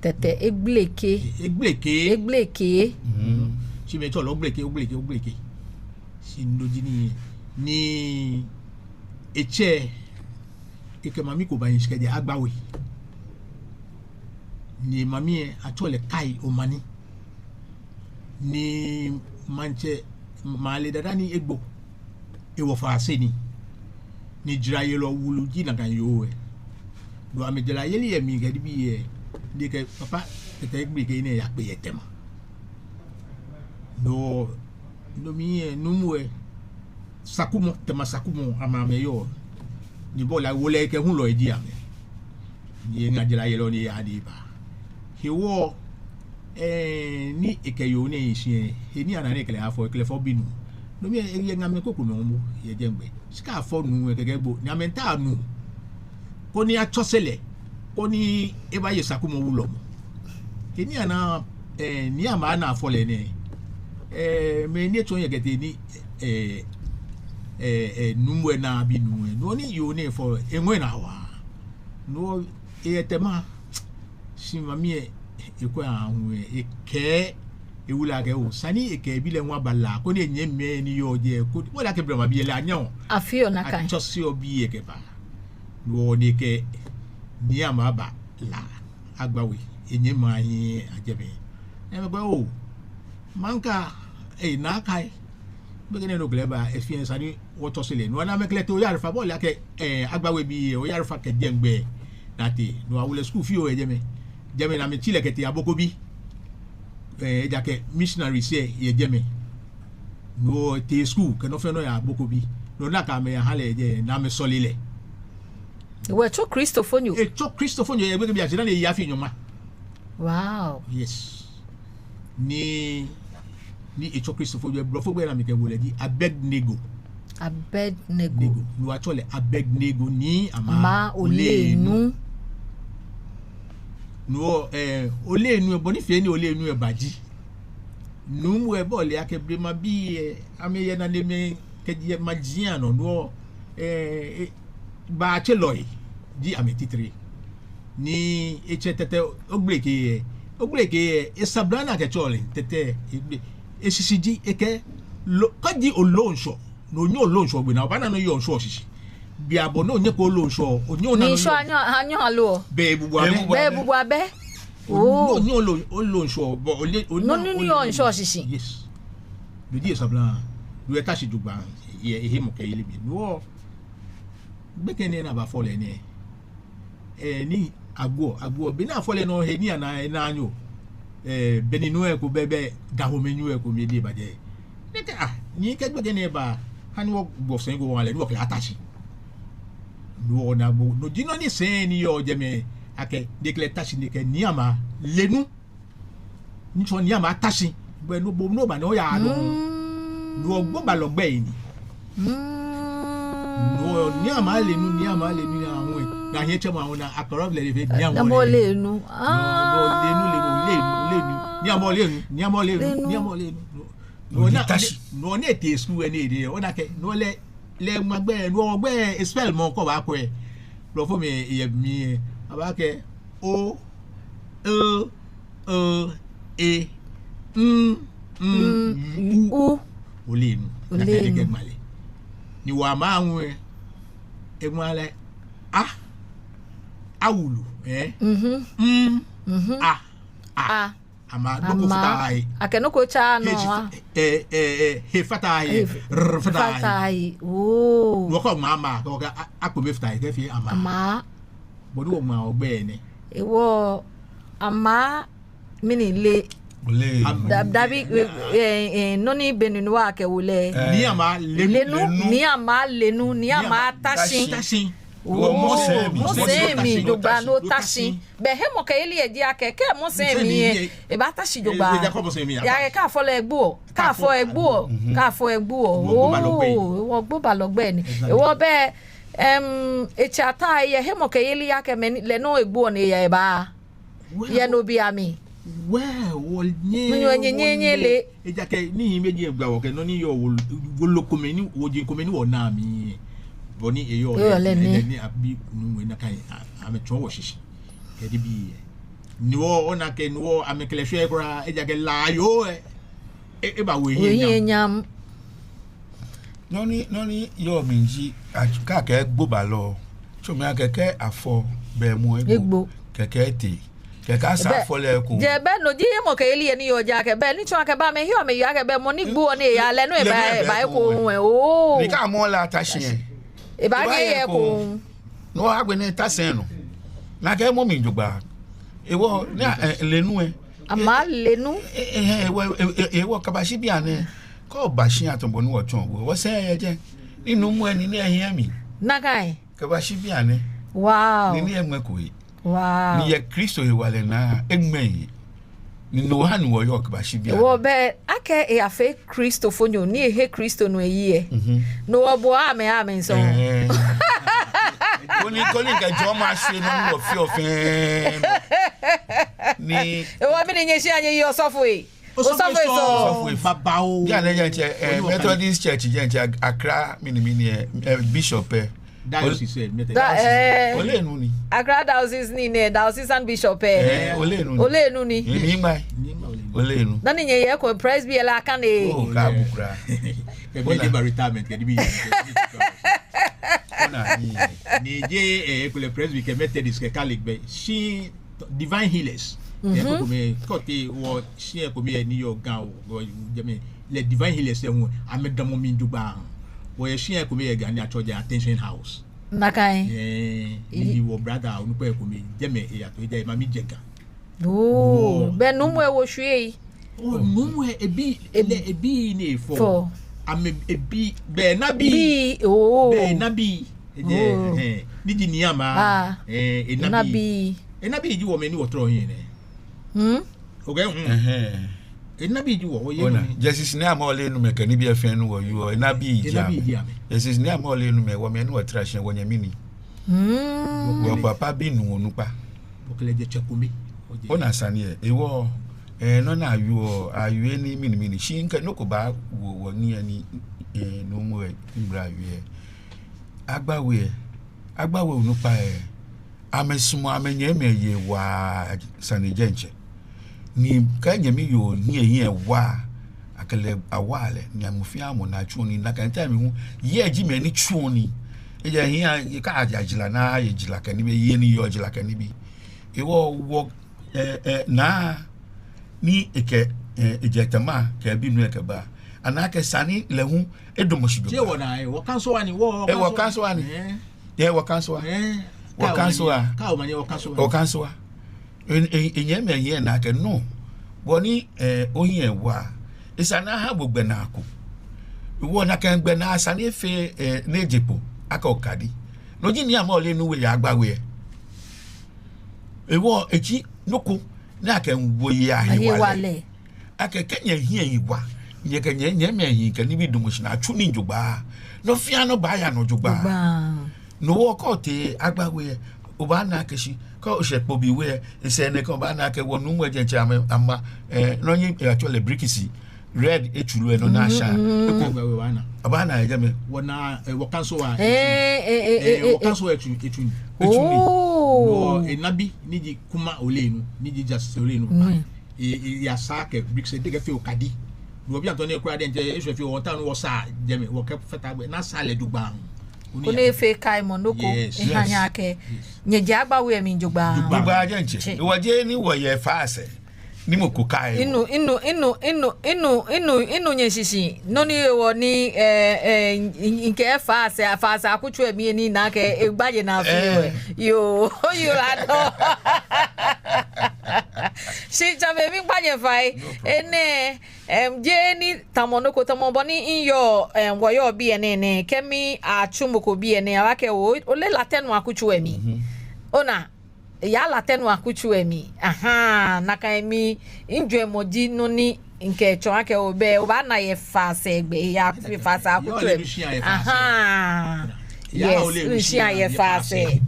Tɛtɛ Egbleke. Egbleke. Egbleke. Mm. Shi mɛitsɛɔ lɛ Ogbleke, Ogbleke, Ogbleke. Shi no ji nii, ni etsɛ, ekɛ mami ko bahi shi kɛjɛ Agbawe. Ni mami lɛ, atsɛɔ lɛ Kai Omani. Ni maŋtsɛ, Maale Dada ni egbo, ewɔ Faase ni. Ni jarayelɔ wulu ji nakai yoo lɛ. No amɛjarayeli lɛ mli kɛ nibii lɛ, ni ekɛ papa Tɛtɛ Egbleke nɛɛ yakpe yɛ Tema. No, no mli lɛ, Nuŋ We lɛ, Sakumɔ, Tema Sakumɔ, amɛ amɛyɔɔ. Ni bɔ ni awo lɛ kɛ hulɔi ji amɛ. Ni eŋa jarayelɔ ni eyaa ni ebaa. Hewɔ, eh, ni ekɛ yoo nɛɛ hi shi lɛ, he ni ana ni ekɛ lɛ afɔ, ekɛ lɛ fɔ binuu. No mli lɛ, eyɛ ŋamɛi krokomɛi hu yɛ jɛmɛ. Shi kɛ afɔ nuu lɛ kɛkɛ egbo, ni amɛmiitao nuu, koni atsɔse lɛ, koni ebaye Sakumɔ wulɔmɔ. Kɛ ni ana, eh, ni amɛna afɔ lɛ nɛɛ, eh, mɛni etsɔ yɛ kɛtee ni, eh, eh, eh, nuumo lɛ naa binuu lɛ. No ni yoo nɛɛ fɔ, eŋɔɔ enaa waa. No eyɛ tɛmaa. Shi mami lɛ, ekwɛ aahu lɛ, ekɛɛ ewula akɛ oo, esa ni ekɛ ebi lɛ hu aba La, koni enyɛmimɛi ni yɔɔ jɛi, koni, ole akɛ blema bii lɛ anyɛɔ. Afeɔ nakai. Atsɔseɔ bii lɛ kɛbaa. No ni ekɛ Nii Amaa ba La, Agbawe, enyɛmimɛi ahiɛ yɛ jɛmɛ. Amɛkɛɛ oo, Manka, eh, nakai. Gbekɛ nɛɛ ni okɛ lɛ ba, efee esa ni wɔtsɔse lɛ. No ni amɛkɛ lɛ tee Oyarifa, bo ole akɛ, eh, Agbawe bii lɛ, Oyarifa kɛ jɛmɛ gbɛ ni atee. No awo lɛ school fioo yɛ jɛmɛ. Jɛmɛ ni amɛtsi lɛ kɛtee Abokobi. Eh, ejaakɛ missionaries lɛ yɛ jɛmɛ. No etee school kɛ nɔ fɛɛ nɔ yɛ Abokobi. No nakai amɛyaha lɛ yɛ jɛmɛ ni amɛsɔle lɛ. Hewɔ etsɔ Kristofonyo. Etsɔ Kristofonyo yɛ gbekɛbii ashi dani eye afii nyɔŋma. Wow. Yes. Ni, ni etsɔ Kristofonyo, blɔfo gbɛi ni amɛkɛwo lɛ ji Abednego. Abednego. Nego. No atsɛɔ lɛ Abednego Nii Amaa Ollennu. Ollennu. No, eh, Ollennu lɛ, bɔ ni fee ni Ollennu lɛ ba ji, nuumo lɛ, bo ole akɛ blema bii lɛ, amɛyɛ nanemɛi kɛjɛ maji anɔ. No, eh, eh, Baatselɔi ji amɛtitri. Ni etsɛ Tɛtɛ Ogbleeke lɛ, Ogbleeke lɛ, esabla ni akɛtsɛɔ lɛ Tɛtɛ, egbe, eshishi ji ekɛɛ, lo, kɛji olo ŋshɔ, ni onyɛɛɛ olo ŋshɔ gbe naa, obaana nɔ ni yɔɔ ŋshɔ shishi. Bianɛ bɔ ni onyɛko olo ŋshɔ, onyɛɛɛ ona nɔ ni ŋshɔ yɔɔ. Anyɛɔ, anyɛɔ alo. Bɛ ebubu abɛ. Bɛ ebubu abɛ. Bɛ ebubu abɛ. Bɛ ebubu abɛ. Oo. Onyɛɛɛ olo, olo ŋshɔ, bɔ ole, onyɛɛɛ, nɔ ni, ni yɔɔ ŋshɔ shishi. Yes. No ji esabla. No eta shi jogbaŋŋ yɛ ehemɔkɛyeli mli. No hewɔ gbekɛ nɛɛ ni abafɔ lɛ nɛɛ, eh, ni agbo, agbo, be ni afɔ lɛ nɔ he ni ana, ena anyo. Eh, be ni nuu lɛ ko bɛ, bɛ Dahomey nuu lɛ ko mli ni eba jɛi. Ni ekɛɛ, ah, ni kɛ gbekɛ nɛɛ ba, hani wɔgbɔ sɛi ko wɔha lɛ, ni wɔkɛ lɛ ata shi. No hewɔ ni agbo, no ji nɔ ni sɛi ni yɔɔ jɛmɛ, akɛ, ni ekɛ lɛ ta shi, ni ekɛ Nii Amaa Ollennu. Ni tsɔɔ Nii Amaa ta shi. Bɛ no bo, no ba ni oya dɔŋŋ. Mm. No hewɔ gbobalɔ gbɛi ni. Mm. No hewɔ Nii Amaa Ollennu, Nii Amaa Ollennu ni ahu lɛ, ni ahiɛ tsɛmɔ ahu lɛ, akɔrɔ lɛ lɛ fɛɛ Nii Amaa Ollennu. Nii Amaa Ollennu. No, no, Ollennu, Ollennu, Ollennu, Ollennu. Nii Amaa Ollennu, Nii Amaa Ollennu, Ollennu. Nii Amaa Ollennu. No, no, no, ni eta shi. No ni etee school lɛ ni ede, ona akɛ, no lɛ, lɛ ŋma gbɛi, no gbɛi, especially mɔ ko baakwɛ. Blɔfo mli yɛ mli lɛ, abaakɛɛ, O, L, L, E, N, N, U. U. Ollennu. Ollennu. Nakai ni ekɛ ŋma lɛ. Ni wɔ Amaa hu lɛ, eŋma lɛ A. Awulu, eh? Mhm. M. Mhm. A. A. A. Amaa, nɔ ko fataaa he. Akɛ nɔ ko tsaaa nɔ. H, eh, eh, eh, H fataaa he. H, R fataaa he. Fataaa he. Oo. Nɔ ko ŋma Amaa, ko ka a, akome fata he, kɛfee Amaa. Amaa. Bɔ ni wɔŋma wɔgbɛi nɛɛ. Hewɔ Amaa mɛni lɛ. Ollennu. Am-, da-, dabi, eh, eh, eh, nɔ ni be ni nuu lɛ kɛwo lɛ. Eh. Nii Amaa Ollennu. Ollennu, Nii Amaa Ollennu, Nii Amaa ta shi. Ta shi. Oo, mɔ sɛɛ mli. Mɔ sɛɛ mli, jogbaŋŋ ni ota shi. Bɛ hemɔkɛyeli lɛ ji akɛ, kɛ mɔ sɛɛ mli lɛ, ebaata shi jogbaŋŋ. Ejaakɛ kɛ afɔ lɛ egboɔ, kɛ afɔ egboɔ, kɛ afɔ egboɔ. Oo, wɔgbobalɔ gbɛi ni. Exactly. Hewɔ bɛ, em, etsɛ Ataa yɛ hemɔkɛyeli akɛ mɛni lɛ nɔ egboɔ ni eya eba. Well, yɛ no beiaŋ. Well, wɔnyɛ, wɔnyɛ, wɔnyɛ, wɔnyɛ le. Ejaakɛ nii ni ji egba wɔkɛ nɔ ni yɔɔ wolo, wolo komɛi ni, woji komɛi ni wɔnaa mli. Bɔ ni eyɔɔ lɛ, eyɔɔ lɛ nɛ. Ni abi nuu lɛ nakai, a, amɛtsɔɔ wɔ shishi. Kɛji bii lɛ. Ni wɔ, ona akɛ ni wɔ, amɛkɛ lɛ shwɛɛɛ kwraa, ejaakɛ La yoo lɛ, e, ebawo ehiɛ nyam. Wo ehiɛ nyam. Nɔ ni, nɔ ni yɔɔ mli ji, a, kɛ akɛɛ gbobalɔ, tsɔɔ mi akɛ kɛ afɔ bɛ mɔ egbo. Egbo. Kɛkɛ etee. Kɛkɛ esa afɔ lɛ eko. Jeee bɛ no ji hemɔkɛyeli lɛ ni yɔɔ, ejaakɛ bɛ ni tsɔɔ akɛ bɛ amɛhiɛ amɛyeɔ akɛ bɛ mɔ ni gboɔ ni eya lɛ nɔ eba, eba eko hu lɛ. Oo. Ni kɛ mɔ lɛ ta shi lɛ, ebaanyɛ eye eko hu. No agbɛnɛ ta shi nɔ. Nakai mɔ mli jogbaŋŋ. Hewɔ, ni, eh, Ollennu lɛ. Amaa Ollennu. Eh, eh, eh, hewɔ, eh, eh, hewɔ kɛbashi bianɛ. Kɛ obashi atsɔɔ bɔ ni wɔtsɔɔ bo. Wɔsɛɛ yɛ jɛi. Ni nuumo lɛ nine ehiɛ mli. Nakai. Kɛbashi bianɛ. Wow. Nine lɛ eŋmɛko he. Wow. Ni yɛ Kristo hewalɛ naa, eŋmɛɛɛ he. Ni no ha ni wɔyɔɔ kɛbashi biɛ. Wɔbɛ akɛ eyafee Kristofonyo, ni ehe Kristo nɔ eyi lɛ. Mhm. No wɔbuaa amɛ, amɛ sɔŋŋ. Ɛɛ. Koni, koni kɛ jɔɔmɔ ashwie nɔ ni wɔfeɔ fɛɛ. Ni. Ewɔ mɛni nyɛshia nyɛyi osɔfoi? Osɔfoi sɔŋŋ. Osɔfoi sɔŋŋ. Babaoo. Bianɛ jɛi ntsɛ, ɛɛ, Methodist Church jɛi ntsɛ, Accra, mɛni, mɛni, ɛɛ, ɛɛ, Bishop, ɛɛ. Diocese, ɛɛ, Methodist. Da-, ɛɛ, Ole Nu ni. Accra Diocese ni nɛ, Diocesan Bishop, ɛɛ. Ɛɛ, Ole Nu ni. Ole Nu ni. Ɛɛ, ni ŋmai. Ni ŋmai Ole Nu. Ole Nu. Dani nyɛyɛ ko Presby la kane. Oh, ka bu kwraa. Kɛ bi de ba retirement, kɛ di bi. Ona ni. Ni jɛi, ɛɛ, ekolɛ Presby kɛ Methodist kɛ Catholic bɛ. Shi Divine Healers. Mhm. Ɛɛ, kome, kɔte wɔshia kome yɛ New York gan wɔ, jɛmɛ, lɛ Divine Healers lɛ hu, amɛdamɔ mli jogbaŋŋ. Wɔyɛ shia kome yɛ gan ni atsɛɔ jɛi Attention House. Nakai. Ɛɛ, ni wɔ brother, onukpa kome, jɛmɛ, eyato, ejaakɛ emami jɛ gan. Oh, bɛ nuumo lɛ wo shwie. Oh, nuumo lɛ, ebii, lɛ, ebii ni efɔ. Fɔ. Amɛ, ebii, bɛ enabii. Bii, oh. Bɛ enabii. Eje, oh. Ɛhɛɛ. Ni ji Nii Amaa. Ah. Ɛɛ, enabii. Enabii. Enabii ji wɔ mɛi ni wɔtɔrɔ hiɛ nɛɛ. Hmm? Okay, hmm. Ɛhɛɛ. Enabii ji wɔ, wɔyɛ. Ona, nɔ ni. Justice Nii Amaa Ole Nu mɛi kɛ nibii fɛɛ ni wɔyɔɔ, enabii ji amɛ. Enabii ji amɛ. Justice Nii Amaa Ole Nu mɛi, wɔ mɛi ni wɔtara shi, wɔnyɛmi ni. Hmm. Wɔ papa binuu onukpa. Wɔkɛ lɛ jɛ tsɛ kome. Ona sane lɛ, ewɔ, ɛɛ, nɔ ni awieɔ, awie ni mɛni mɛni. Shi mikɛ nɔ ko baawo wɔ nii lɛ ni, ɛɛ, nuumo lɛ, mibra wie. Agbawe lɛ, Agbawe onukpai lɛ, amɛsumɔɔ amɛnyɛmimɛi yei waa sane jɛi ntsɛ. Ni kɛ nyɛmi yoo hiɛ hiɛ wa, akɛ lɛ awa lɛ, ni amɛ fɛɛ amɔ naa tsuɔ nii, nakai time hu, yei ji mɛi ni tsuɔ nii. Ejaakɛ hiɛ, eka aja jara naa, yei jara kɛ nibii, yei ni yɔɔ jara kɛ nibii. Ewɔ, wɔ, ɛɛ, ɛɛ, naa, ni ekɛ, ɛɛ, ejɛ Tema, kɛ ebinuu lɛ kɛba. Ana akɛ sane lɛ hu, edamɔ shi jogbaŋŋ. Jɛi wɔnaa, ɛɛ, wɔ council wa ni, wɔ, ɛɛ, wɔ council wa ni. Ɛɛ. Yɛ wɔ council wa. Ɛɛ, wɔ council wa. Ka omanye wɔ council wa. Wɔ council wa. Ɛɛ, ɛɛ, ɛɛ, nyɛmimɛi yɛ naa kɛ no. Bɔ ni, ɛɛ, ohiɛ wa. Esa ni aha bo gbɛnaa ko. Wɔ nakai gbɛnaa esa ni efee, ɛɛ, ni eje kpo. Akɛ okadi. No ji Nii Amaa Ole Nu we yɛ Agbawe lɛ. Ewɔ, eji nɔ ko ni akɛwo yei ahewalɛ. Ahewalɛ. Akɛ kɛ nyɛhiɛ wa, nyɛkɛ nyɛ, nyɛmɛi ahiɛ kɛ nibii damɔ shi ni atsu nii jogbaŋŋ. Nɔ fɛɛ nɔ baaya nɔ jogbaŋŋ. Jogbaŋŋ. No hewɔ kɛ otee Agbawe lɛ, obaana akɛ shi, kɛ oshɛ Kpobi We lɛ, esɛɛ nɛɛ kɛ obaana akɛ wɔ nuumo lɛ jɛi ntsɛ amɛ, ama, ɛɛ, nɔ ni, ɛɛ, atsɛɔ lɛ bricks, red etsuru lɛ nɔ ni asha. Mhm, mhm. Eko. Agbawe wɔnaa. Obaana yɛ jɛmɛ. Wɔnaa, ɛɛ, wɔ council wa. Ɛɛ, ɛɛ, ɛɛ, ɛɛ, ɛɛ, wɔ council wa etsu, etsu nii. Etsu nii. Oh. No, enabi, ni ji Kuma Ole Nu, ni ji Justice Ole Nu. Mm. E, e, eyasaa kɛ bricks lɛ, de kɛfee okadi. Ni wɔbii atɔ ni ekura de nje, esu efee wɔta ni wɔsaa jɛmɛ, wɔkɛfata gbɛ, ni asaa lɛ jogbaŋŋ. Koni efee kaimɔ nɔ ko, yes, eha nyɛ akɛ, yes, nyɛjɛ Agbawe mli jogbaŋŋ. Jogbaŋŋ. Jogbaŋŋ jɛi ntsɛ. Jɛi. Ewɔ jɛi ni wɔyɛ Faase. Ni mɔ ko kai. Minu, minu, minu nyɛ shishi. Nɔ ni ewɔ ni, ɛɛ, ɛɛ, mikɛ Faase, Faase akutso lɛ mli ni ana akɛ, egba je na fi wɛ. Ɛɛ. Yoo, yoo, adɔ. Shi tsɔɔmɔ mi kpa nyɛ fai. No problem. Enɛ, ɛm, jeee ni tamɔ nɔ ko tamɔ bɔ ni miyɔɔ, ɛm, wɔyɔɔ biɛ nɛɛ nɛɛ, kɛ mi atsu mɔ ko biɛ nɛɛ, abaakɛɛ oo, ole Latɛnu akutso lɛ mli. Mhm. Ona, eyaa Latɛnu akutso lɛ mli. Ahaa, nakai mi, mijwɛŋmɔ ji nɔ ni mikɛtsɔɔ akɛ obɛ, obaana yɛ Faase gbɛ, eyaa Faase akutso lɛ mli. Yoo, ole nu shia yɛ Faase. Ahaa. Yes, ole nu shia yɛ Faase.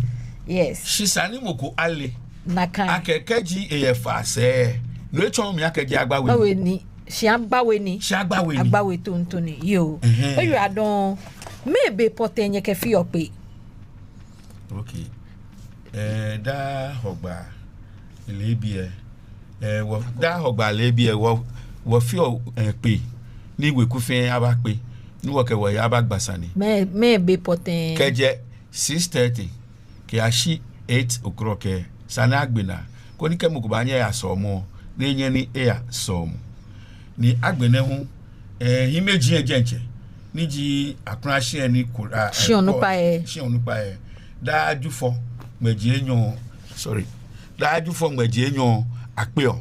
Yes. Shi esa ni mɔ ko ale. Nakai. Akɛ kɛji eyɛ Faase, no etsɔɔ mi akɛ jeee Agbawe ni. Agbawe ni. Shi Agbawe ni. Shi Agbawe ni. Agbawe tonto ni. Yoo. Ɛhɛɛ. Oyiwaladɔŋŋ. Mɛɛ be pɔtɛɛ nyɛkɛfeɔ kpee? Okay. Ɛɛ, daa Hɔgbaa leebi lɛ. Ɛɛ, wɔ, daa Hɔgbaa leebi lɛ, wɔ, wɔfeɔ, ɛɛ, kpee. Ni weku fɛɛ abakpe. Ni wɔkɛ wɔhe abagba sane. Mɛɛ, mɛɛ be pɔtɛɛ? Kɛjɛ six thirty kɛyashi eight o'clock lɛ, esa ni agbe naa, koni kɛ mɔ ko baanyɛ eya sɔlemɔ, ni enyɛ ni eya sɔlemɔ. Ni agbɛnɛ hu, ɛɛ, hiimeji lɛ jɛi ntsɛ, ni ji akra shia ni ko, a, ɛɛ, shia onukpa lɛ. Shia onukpa lɛ. Daa Jufɔ ŋmɛji enyɔ, sorry. Daa Jufɔ ŋmɛji enyɔ akpeɔ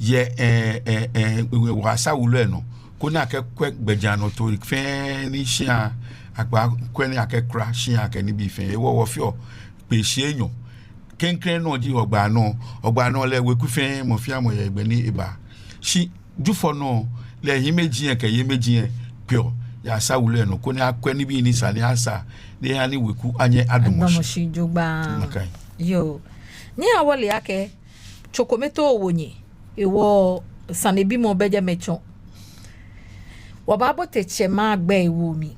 yɛ, ɛɛ, ɛɛ, ɛɛ, wɔ asafo lɛ nɔ, koni akɛkwɛ gbɛjianɔtoo fɛɛ ni shia, akɛbakwɛ ni akɛkura shia kɛ nibii fɛɛ. Ewɔ wɔfeɔ kpee shii enyɔ. Klɛŋklɛŋ nɔ ji Hɔgbaa nɔ. Hɔgbaa nɔ lɛ weku fɛɛ mɔ fɛɛ mɔ yɛ hegbɛ ni eba. Shi Jufɔ nɔ lɛ hiimeji lɛ kɛ yeimeji lɛ kpeɔ yɛ asa wulu lɛ nɔ koni akwɛ nibii ni sa ni asa ni eha ni weku anyɛ adamɔ shi. Adamɔ shi jogbaŋŋ. Nakai. Yoo. Ni wɔle akɛ tso kome too wo nyɛ, hewɔ sanebimɔ bɛ jɛmɛ tsɔ. Wɔbaabote tsɛmɛi agbɛi awo mli.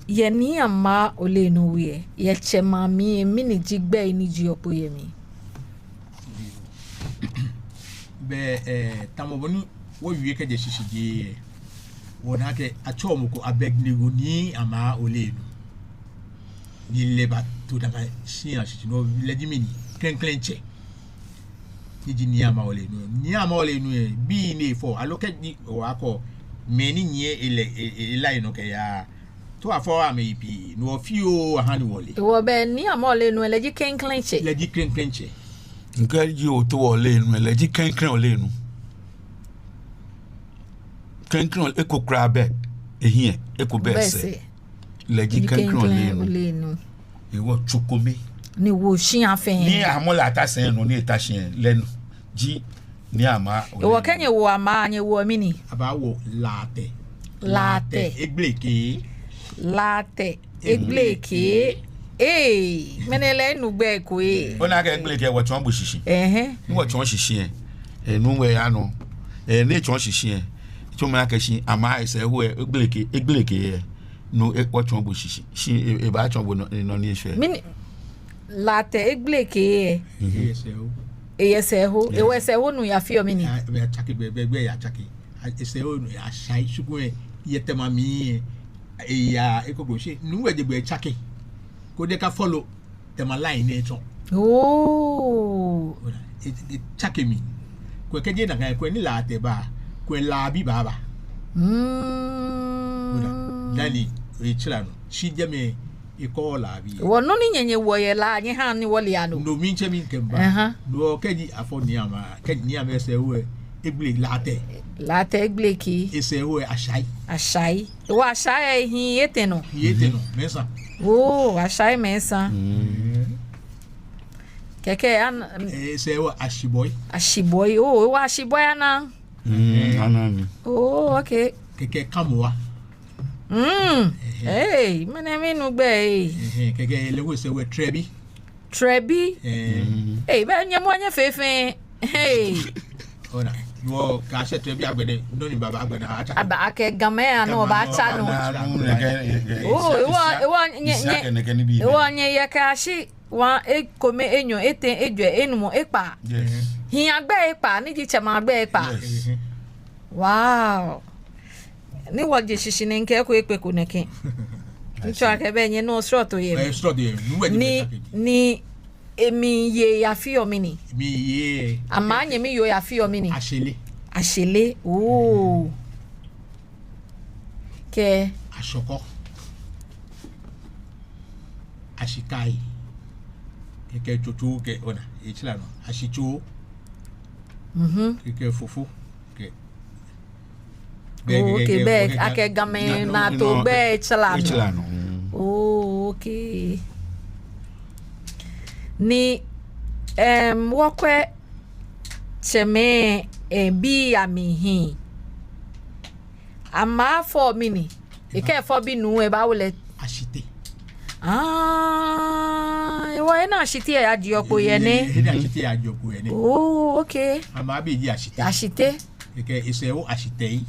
Yɛ Nii Amaa Ollennu we lɛ, yɛ tsɛmɛi amli lɛ, mɛni ji gbɛi ni jeɔ kpo yɛ mli? Bɛ, eh, tamɔ bɔ ni wɔwie kɛjɛ shishijee lɛ, wɔna akɛ atsɛɔ mɔ ko Abednego Nii Amaa Ollennu. Ni lɛ bato dama shia shishi nɔ, lɛ ji mɛni? Klɛŋklɛŋ tsɛ. Ni ji Nii Amaa Ollennu. Nii Amaa Ollennu lɛ, bii ni efɔ, aloo kɛji wɔkɔ mɛi ni nyiɛ elɛ, e, e, ela enɔ kɛya, to afɔ amɛ yi pii, no fioo aha ni wɔle. Hewɔ bɛ Nii Amaa Ollennu lɛ ji klɛŋklɛŋ tsɛ. Lɛ ji klɛŋklɛŋ tsɛ. Ŋkɛɛ ji oto Ollennu lɛ ji klɛŋklɛŋ Ollennu. Klɛŋklɛŋ eko kwraa bɛ ehiɛ, eko bɛ esɛɛ. Lɛ ji klɛŋklɛŋ Ollennu. Hewɔ tso kome. Ni wo shia fɛɛ. Ni amɔ lɛ ata sɛi nɔ ni eta shi lɛ nɔ ji Nii Amaa Ollennu. Hewɔ kɛ nyɛwo Amaa, nyɛwoɔ mɛni? Abaawo Latɛ. Latɛ. Latɛ Egblekee. Latɛ Egblekee. Ee, mɛni lɛ enu gbɛi ko ee. Ona akɛ Egblekee wɔtsɔɔ bo shishi. Ɛhɛɛ. Ni wɔtsɔɔ shishi lɛ, enu wɛ ya nɔ. Ee, ni tsɔɔ shishi lɛ, tsɔɔ mɛi akɛ shi Amaa esɛɛ hu lɛ Egblekee, Egblekee lɛ. No, e, wɔtsɔɔ bo shishi. Shi e, ebaatsɔɔ bo nɔ, nɔ ni eshwɛ. Mɛni, Latɛ Egblekee lɛ. Mhm. Eyɛ sɛɛ hu. Eyɛ sɛɛ hu. Yes. Hewɔ esɛɛ hu nuu yafeɔ mɛni? Ya, ya tsake, bɛ, bɛ, bɛ ya tsake. A, esɛɛ hu nuu ya shai suku lɛ, yɛ Tema mli lɛ. Eya, eko ko shi, nuu lɛ je gbɛ tsake. Koni eka follow Tema line nɛɛ tsɔ. Oh. Ona, e, e, etsake mli. Kwɛ kɛjɛ nakai, kwɛ ni Latɛ ba, kwɛ Laabi baaba. Mm. Ona, dani, etsila nɔ. Shi jɛmɛ, ekɔ Laabi. Hewɔ nɔ ni nyɛ, nyɛwoɔ yɛ La, nyɛhaa ni wɔlea nɔ. No mli tsɛ mli kɛmiiba. Aha. No kɛji afɔ Nii Amaa, kɛji Nii Amaa esɛɛ hu lɛ, Egble Latɛ. Latɛ Egblekee. Esɛɛ hu lɛ Ashai. Ashai. Hewɔ Ashai lɛ ehiii etɛ nɔ. Ehiii etɛ nɔ, mɛɛsa. Oh, Ashai mɛɛsa. Mm. Kɛkɛ ana. Eh, esɛɛ hu lɛ Ashibɔi. Ashibɔi. Oh, hewɔ Ashibɔi anaaa. Mm, anaaa mli. Oh, okay. Kɛkɛ Kamoa. Mm. Ɛhɛɛ. Hey, mɛni minu gbɛi. Ɛhɛɛ, kɛkɛ lɛ hu esɛɛ hu lɛ Trɛbi. Trɛbi. Ɛɛ. Mm. Hey, bɛ nyɛmɔ nyɛ fɛfɛɛ. Hey. Ona, wɔ kɛ ashɛ Trɛbi agbɛnɛ, nɔ ni baaba agbɛnɛ, atsa. Aba akɛ Gamɛi anɔ, Gamɛi anɔ, baatsa nɔ. Baatsa nɔ. Oh, hewɔ, hewɔ, nyɛ, nyɛ, hewɔ, nyɛ, yɛ kɛ ashi, wa, ekome, enyɔ, etɛ, ejwɛ, enumɔ, ekpaa. Yes. Hii agbɛi ekpaa, ni ji tsɛmɛi agbɛi ekpaa. Yes. Wow. Ni wɔje shishi nɛɛ ŋkɛɛ eko ekpeko nɛkɛ. Mitsɔɔ akɛ bɛ nyɛnɔ srɔto yɛ mli. Eh, srɔto yɛ mli. Ni, ni, emli yei yafeɔ mɛni? Emli yei. Amaa nyɛmi yoo yafeɔ mɛni? Ashele. Ashele. Oh. Kɛ. Ashɔkɔ. Ashikai. Kɛkɛ Tsotso kɛ, ona, etsila nɔ. Ashitso. Mhm. Kɛkɛ Fofo. Kɛ. Oh, okay, bɛ, akɛ Gamɛi anaa too gbɛi etsila nɔ. Etsila nɔ. Mm. Oh, okay. Ni, em, wɔkwɛ tsɛmɛi, eh, bii amli hii. Amaa fɔ mɛni? Ekɛ fɔ binuu ebaawo lɛ. Ashitɛ. Ah, hewɔ ena Ashitɛ yɛ ajeɔ kpo yɛ nɛɛ. Ena Ashitɛ yɛ ajeɔ kpo yɛ nɛɛ. Oh, okay. Amaa bi ji Ashitɛ. Ashitɛ. Kɛkɛ esɛɛ hu Ashitɛi.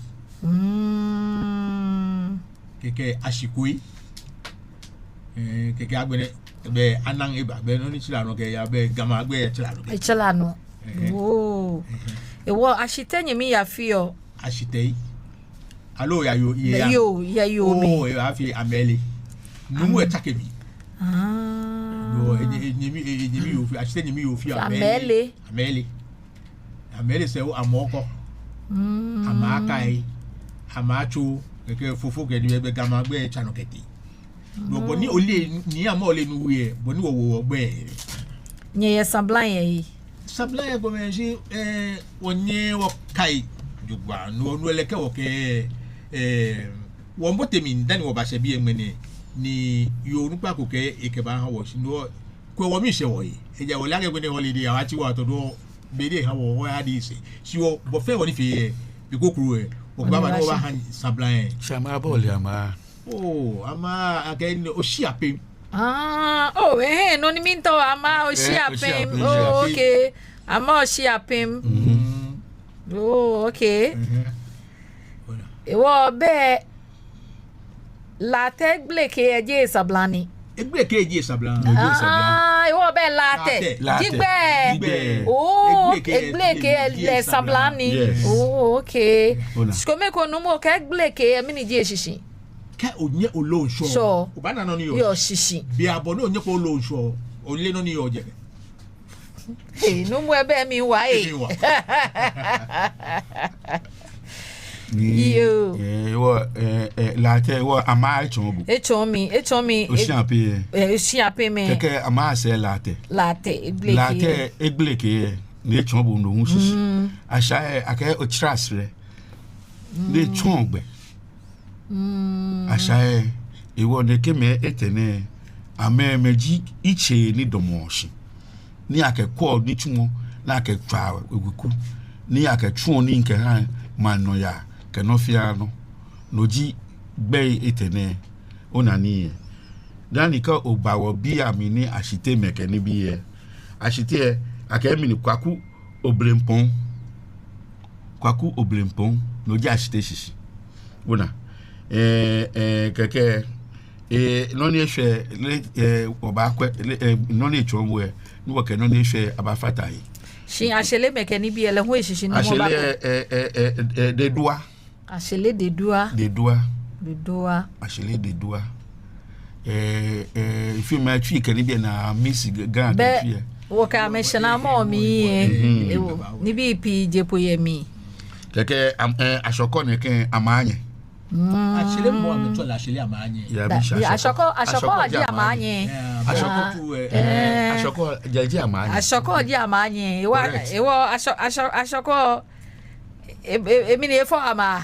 Mm. Kɛkɛ Ashikoi. Eh, kɛkɛ agbɛnɛ, bɛ Anaŋ eba, bɛ nɔ ni tsila nɔ kɛya, bɛ Gamɛi agbɛi etsila nɔ kɛ. Etsila nɔ. Ɛhɛɛ. Oh. Ɛhɛɛ. Hewɔ Ashitɛ nyɛmi yafeɔ. Ashitɛi. Aloo yɛ yoo, yɛ ya. Yoo, yɛ yoo mli. Oh, yɛ afee Amɛle. Nuu lɛ etsake mli. Ah. Yoo, enyɛ, enyɛmi, e, enyɛmi yoo fee, Ashitɛ nyɛmi yoo fee Amɛle. Amɛle. Amɛle. Amɛle sɛɛ hu Amɔkɔ. Mm. Amaakai. Amaatso. Kɛkɛ Fofo kɛ ni bɛ, bɛ Gamɛi agbɛi etsa nɔ kɛtee. Bɔ, bɔ ni ole, ni Amaa Ollennu wie, bɔ ni wɔwo wɔgbɛi. Nyɛyɛ sabla yɛ he. Sabla yɛ gbɔmɛi shi, eh, wɔnyɛ wɔkai jogbaŋŋ, no, no lɛ kɛ wɔkɛ, eh, wɔmiibote mli dani wɔbashɛ biɛ ŋmɛnɛ, ni yoo onukpa ko kɛɛ ekɛbaaha wɔ shi, no, Kwɛ wɔmiishɛɛ wɔyi. Ejaakɛ wɔle akɛ agbɛnɛ holiday, awa tsi wɔ ato do. Be ni ha wɔ, wɔya di se. Shi wɔ, bɔ fɛɛ bɔ ni fee yɛ. Be ko kroko yɛ. Wɔkɛba ma ni wɔbaha sabla yɛ. Shi amɛ abɔ lɛ amɛ. Oh, amɛ akɛ ni oshi apem. Ah, oh, eh, nɔ ni miitao amɛ oshi apem. Oh, okay. Amɛ oshi apem. Oh, okay. Ehewɔ bɛ Latɛ egbele kɛ eji sabla ni. Egbele kɛ eji sabla. Ah, ehewɔ bɛ Latɛ. Latɛ. Jigbɛ. Jigbɛ. Oh, egbele kɛ lɛ sabla ni. Yes. Oh, okay. Shi kome ko nuumo kɛɛ egbele kɛ mɛni ji eshishi. Kɛ onyɛ olo ŋshɔ. Sure. Obaana nɔ ni yɔɔ. Yɔɔ shishi. Bianɛ bɔ ni onyɛko olo ŋshɔ. Ole nɔ ni yɔɔ jɛmɛ. Hey, nuumo, ebɛ mli waa, eh. Ebɛ mli waa. Yoo. Eh, ehewɔ, eh, eh, Latɛ, ehewɔ amɛ etsɔɔ bo. Etsɔɔ mi, etsɔɔ mi. Oshi apem. Eh, oshi apem. Kɛkɛ amɛ asɛɛ Latɛ. Latɛ, egbele kɛ. Latɛ, egbele kɛ, ni etsɔɔ bo no hu shishi. Mm. Asha, eh, akɛ otsra srɛ. Ni etsɔɔ gbɛ. Mm. Asha, eh, ehewɔ nɛkɛ mɛi etɛ nɛɛ, amɛ, amɛji itsei ni damɔɔ shi. Ni akɛkwɛɔ nitsumɔ, ni akɛtswaa weku. Ni akɛtsuɔ nii kɛhaa maŋ nɔyaa, kɛ nɔ fɛɛ nɔ. No ji gbɛi etɛ nɛɛ, ona nii lɛ. Dani kɛ oba wɔbii amli ni Ashite mɛi kɛ nibii lɛ. Ashite lɛ, akɛɛ mɛni Kwaku Oblempɔŋ. Kwaku Oblempɔŋ, no ji Ashite shishi. Ona. Eh, eh, kɛkɛ, eh, nɔ ni eshwɛ, lɛ, eh, wɔbaakwɛ, lɛ, eh, nɔ ni etsɔɔ bo lɛ, ni wɔkɛ nɔ ni eshwɛ abaafata he. Shi Ashele mɛi kɛ nibii lɛ hu eshishi ni Ashele, wɔbaakɔ. Eh, eh, eh, eh, eh, Dedua. Ashele Dedua. Dedua. Dedua. Ashele Dedua. Eh, eh, efee mɛi atsui kɛ nibii naa misi Ga, Ga bɛ, atsui lɛ. Wɔkɛ amɛ shɛnamɔ mli lɛ. Mhm. Ehewɔ, nibii pii je po yɛ mli. Kɛkɛ, am, eh, Ashɔkɔ nɛkɛ amɛ anyɛ. Mm. Ashele mɔ amɛtsɛɔ lɛ Ashele amɛ anyɛ. Ya, bi Ashɔkɔ. Ashɔkɔ, Ashɔkɔ ji amɛ anyɛ. Ashɔkɔ tu, eh, eh, Ashɔkɔ ji amɛ anyɛ. Ashɔkɔ ji amɛ anyɛ. Ehewɔ, correct. Ehewɔ, Ashɔ-, Ashɔ-, Ashɔkɔ, e, e, emli ni efɔ amɛ.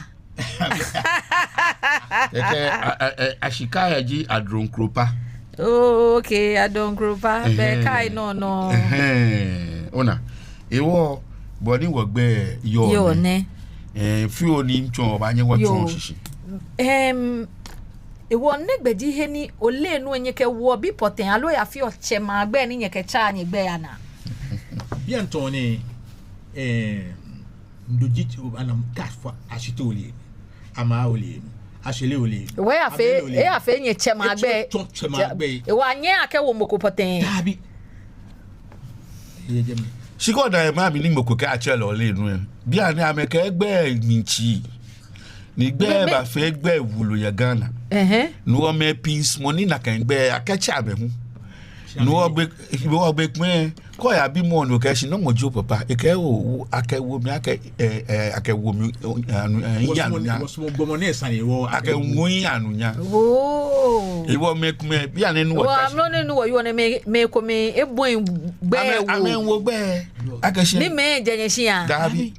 Kɛkɛ, a, a, a, Ashika lɛ ji Adronkropa. Oh, okay, Adronkropa. Bɛ kai nɔ nɔ. Ɛhɛɛ. Ona. Ehewɔ, bɔ ni wɔgbɛi yɔɔ nɛ. Yɔɔ nɛ. Eh, fioo ni mitsɔɔ, obaanyɛ wɔtsɔɔ shishi. Em, ehewɔ nɛgbɛ ji he ni ole nu lɛ nyɛkɛwoɔ bi pɔtɛɛ, aloo eyafeɔ tsɛmɛi agbɛi ni nyɛkɛtsaa nyɛgbɛi anaa? Bianɛ tɔɔ nɛɛ, eh, Ndoji, ana, kɛ afɔ Ashite ole nu, Ama ole nu, Ashele ole nu. Ehewɔ eyafee, Abele ole nu. Eyafee nyɛtsɛmɛi agbɛi. Etsɔ, tsɔ tsɛmɛi agbɛi. Ehewɔ anyɛɛɛ akɛwo mɔ ko pɔtɛɛ. Dabi. Eyɛ jɛmɛ. Shi kɛ oda yɛ maŋ mli ni mɔ ko kɛɛ atsɛɔ lɛ ole nu lɛ, bianɛ amɛkɛ gbɛi miitsii. Ni gbɛi, mɛ, mɛ, bafee gbɛi wulu yɛ Ghana. Ɛhɛɛ. No hewɔ mɛi pii sumɔɔ ni nakai gbɛi akɛtsɛ amɛ hu. No hewɔ be, no hewɔ be ko lɛ, kɛ oyabi mɔ ni okɛɛ shi nɔŋŋ ji opapa, ekɛɛ oo, akɛwo mi, akɛ, eh, eh, akɛwo mi, eh, anu, eh, wɔsumɔɔ, anunyam. Wɔsumɔɔ gbɔmɔ nɛɛ sane hewɔ. Akɛwo mi anunyam. Oh. Ehewɔ mɛi komɛi, bianɛ ni wɔ, wɔ ta shi. Amrɔ nɛɛ ni wɔyɔɔ nɛɛ, mɛi, mɛi komɛi ebɔi gbɛi, amɛ, wo, amɛwo gbɛi. Akɛ shi. Ni mɛi jɛ nyɛshia. Dabi.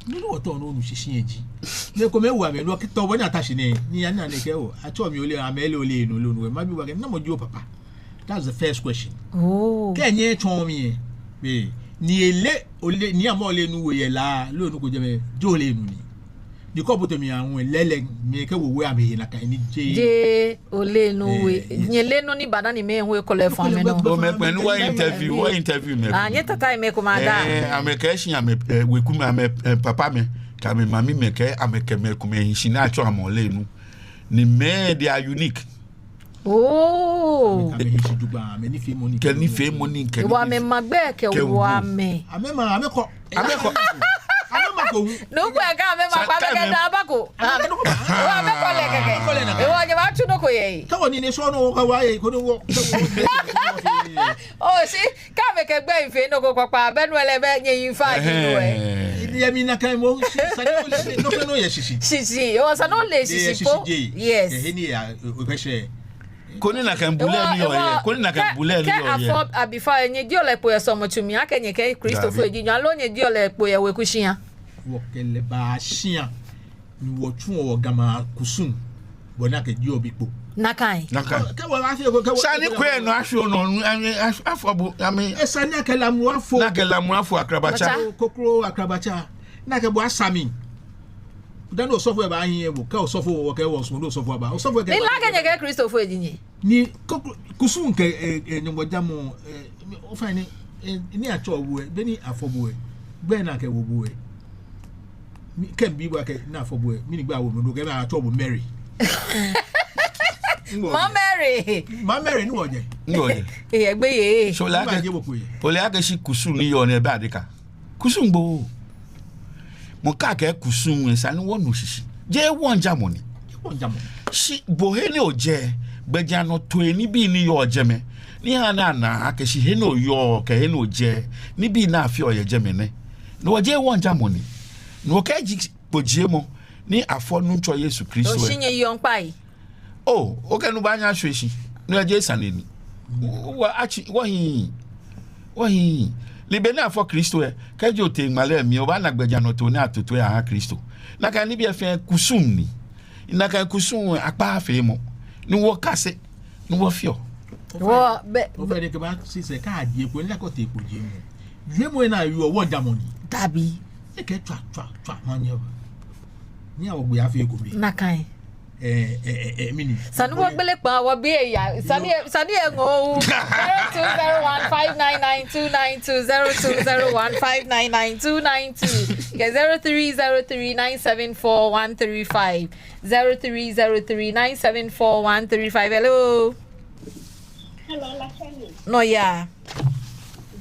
Ni no wɔtaoɔ ni onu shishi lɛ ji. Mɛi komɛi ewo amɛ, no hewɔ kɛ tɔ bɔ ni ata shi nɛɛ, ni yaa ni akɛɛ oo, atsɛɔ mi ole, amɛ ele ole nu, ole nu, mabi bo akɛ namɔ ji opapa. That's the first question. Oh. Kɛ nyɛtsɔɔ mi lɛ, be, ni ele ole, ni amɛ ole nu we yɛ La, ole nu ko jɛmɛ, jeee ole nu ni. Ni kɛ obote mli ahu lɛ, lɛɛlɛŋ, mikɛ wo we amɛhe nakai ni jeee. Jeee ole nu we. Eh, yes. Nyɛle nɔ ni ba dani mɛi hu ekɔ lɛ efɔ amɛ nɔ. Bo mɛi komɛi ni wɔ interview, wɔ interview mɛi. Ah, nyɛtata mɛi komɛi ada. Eh, amɛkɛɛ shi amɛ, eh, wekumɛi, amɛ, eh, papamɛi, kɛ amɛmamimɛi kɛɛ amɛkɛ mɛi komɛi hi shi ni atsɛɔ amɛ ole nu. Ni mɛi, they are unique. Oh. Amɛkɛ amɛhi shi jogbaŋŋ, amɛnifeemɔ ni. Kɛ nifeemɔ ni, kɛ nifeemɔ. Ehewɔ amɛma gbɛi kɛwo amɛ. Amɛma, amɛkɔ. Amɛkɔ. Amɛmako hu. Nɔ ko akɛ amɛmakɔ, amɛkɛ daa bako. Amɛkɔ lɛ kɛkɛ. Amɛkɔ lɛ nakai. Ehewɔ nyɛbaatsu nɔ ko yɛ he. Kɛ wɔ ni ne sɔ nɔ wɔ kɛ wɔ aye ko ni wɔ. Oh, shi, kɛ amɛkɛ gbɛi fee nɔ ko kpakpa, bɛ no lɛ bɛ nyɛyi fa yi no lɛ. Ɛhɛɛ. Yɛ mli nakai mɔ, shi, sane nɔ lɛ, nɔ fɛɛ nɔ yɛ shishi. Shishi, ehewɔ sane nɔ lɛ shishi po. Yes. Ɛhɛɛ, ni ya, o, o, kɛ shɛ. Koni nakai bulɛ ni yɔɔ yɛ. Koni nakai bulɛ ni yɔɔ yɛ. Kɛ afɔ abi fai, nyɛjieɔ lɛ kpo yɛ sɔlemɔtsu mli akɛ nyɛkɛ Kristofoi ji nyɛ, aloo nyɛjieɔ lɛ kpo yɛ weku shia? Wɔkɛ lɛ baa shia, ni wɔtsuɔ wɔ Gamɛi akusum, bɔ ni akɛjieɔ bi kpo. Nakai. Nakai. Kɛ wɔ la fi ko, kɛ wɔ, sani kwe no asho no, ami, ash-, afɔ bo, ami. Esa ni akɛ lamɔ afɔ. Ni akɛ lamɔ afɔ akrabatsa. Akrabatsa. Kokro akrabatsa. Ni akɛ bo asami. Dani osɔfo eba ahiɛ bo, kɛ osɔfo wɔ, kɛ wɔ sɔn osɔfo aba. Osɔfo kɛ. Ni la kɛ nyɛ kɛ Kristofoi ji nyɛ. Ni kokro, kusum kɛ, eh, eh, Nyɔŋmɔ jamɔ, eh, ofainɛ, eh, ni atsɛɔ bo ɛ, be ni afɔ bo ɛ, gbɛi ni akɛwo bo ɛ. Mi, kɛ mibi bo akɛ ni afɔ bo ɛ, mɛni gbɛi awo bo, no kɛ atsɛɔ bo Mary. Mɔ Mary. Mɔ Mary ni wɔjɛ. Ni wɔjɛ. Eyɛ gbeyei. So ole akɛ, ole akɛ shi kusum ni yɔɔ nɛɛ bɛ adeka. Kusum gbo. Mɔ kɛ akɛɛ kusum ɛ, esa ni wɔnu shishi. Jeee wɔŋjamɔ ni. Jeee wɔŋjamɔ ni. Shi bo he ni ojɛ, gbɛjianɔtoo nibii ni yɔɔ jɛmɛ, ni ha ni ana akɛ shi he ni oyɔɔ kɛ he ni ojɛ, nibii ni afeɔ yɛ jɛmɛ nɛ. No jeee wɔŋjamɔ ni. No kɛji kpojiemɔ ni afɔ Nuŋtsɔ Yesu Kristo ɛ. Oshi nyɛ yɔŋ kpai. Oo, okɛ nu baanyɛ ashwie shi. No jeee sane ni. Wɔ, atsi, wɔhiii. Wɔhiii. Ni be ni afɔ Kristo ɛ, kɛji otee ŋmalɛ mli, obaana gbɛjianɔtoo ni ato toi aha Kristo. Nakai nibii ɛ fɛɛ kusum ni. Nakai kusum ɛ akpaafeemɔ. Ni wɔkase, ni wɔfeɔ. Wɔ, bɛ. Ofainɛ kɛba sisɛ ka adie ko, ni la kɛ otee kpojiemɔ. Wiemɔ ɛ ni yɔɔ wɔŋjamɔ ni. Dabi. Ekɛ tswa, tswa, tswa, manyɛ. Ni awɔ gbɛ afee ko bi. Nakai. Eh, eh, eh, eh, mɛni? Sani wɔgbele kpaa, wɔbi eya. Sani, sani eŋɔɔ. Zero two zero one five nine nine two nine two, zero two zero one five nine nine two nine two, kɛ zero three zero three nine seven four one three five, zero three zero three nine seven four one three five. Hello. Hello, Lashani. Nɔyaa.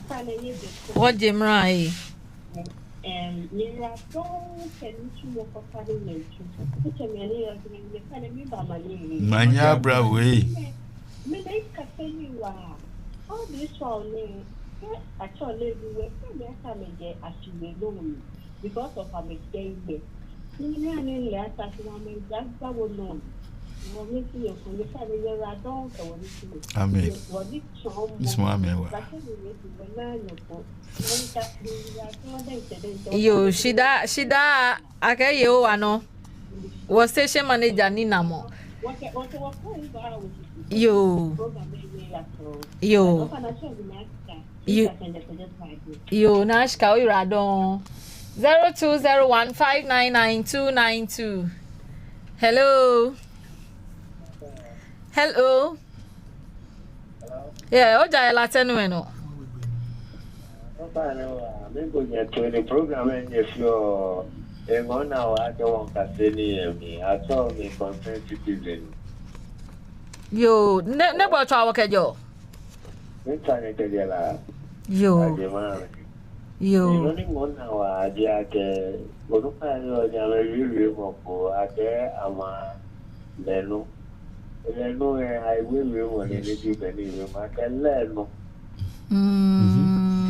Nfa ne ye de ko. Wɔje mra e. Em, mira dɔŋŋ kɛ nitsumɔ kpakpa ni mɛi tsu. Etsɛ mi ani yɔ dini mɛi kane mi ba ma ni mi. Manya bra wei. Mi, mi na kase ni wa. All this while ni, kɛ atsɔ lɛ bi wɛ, kɛ mi ata mi jɛ afi wɛ no mi. Because of amɛkɛ gbɛ. Ni mi ani lɛ ata fi amɛ ja gba wo no. Wɔ mi ti yɛ ko ni kane yɛ ra dɔŋŋ kɛ wɔ ni ti. Amen. Wɔ ni tsɔ mɔ. Nismo amen wa. Kase ni mi ti wɔ na nyɔ ko. Yoo, shidaa, shidaa, akɛ Yehowa nɔ. Wɔ station manager ni na mɔ. Yoo. Yoo. Yoo, Nashika, oyiwaladɔŋŋ. Zero two zero one five nine nine two nine two. Hello. Hello. Yeah, oja yɛ La Tɛnu mli nɔ. Ofainɛ wa, mi ko nyɛ to ni program ɛ nyɛ fioo. Eŋɔɔ naa wa akɛ wɔŋkase nii yɛ mli. Atsɛɔ mi concerned citizen. Yoo, nɛ, nɛgbɛ otswa wɔ kɛjɛɔ? Miitswa nyɛ kɛjɛ La. Yoo. Aje mra. Yoo. Nɔ ni ŋɔɔ naa wa ji akɛ, onukpai ni yɔɔ jɛmɛ wiewiemɔ ko, akɛ ama lɛ nu. Lɛ nu ɛ, ayi wiewiemɔ ni ni ji bɛ ni wiemɔ, akɛ lɛ nu. Mm.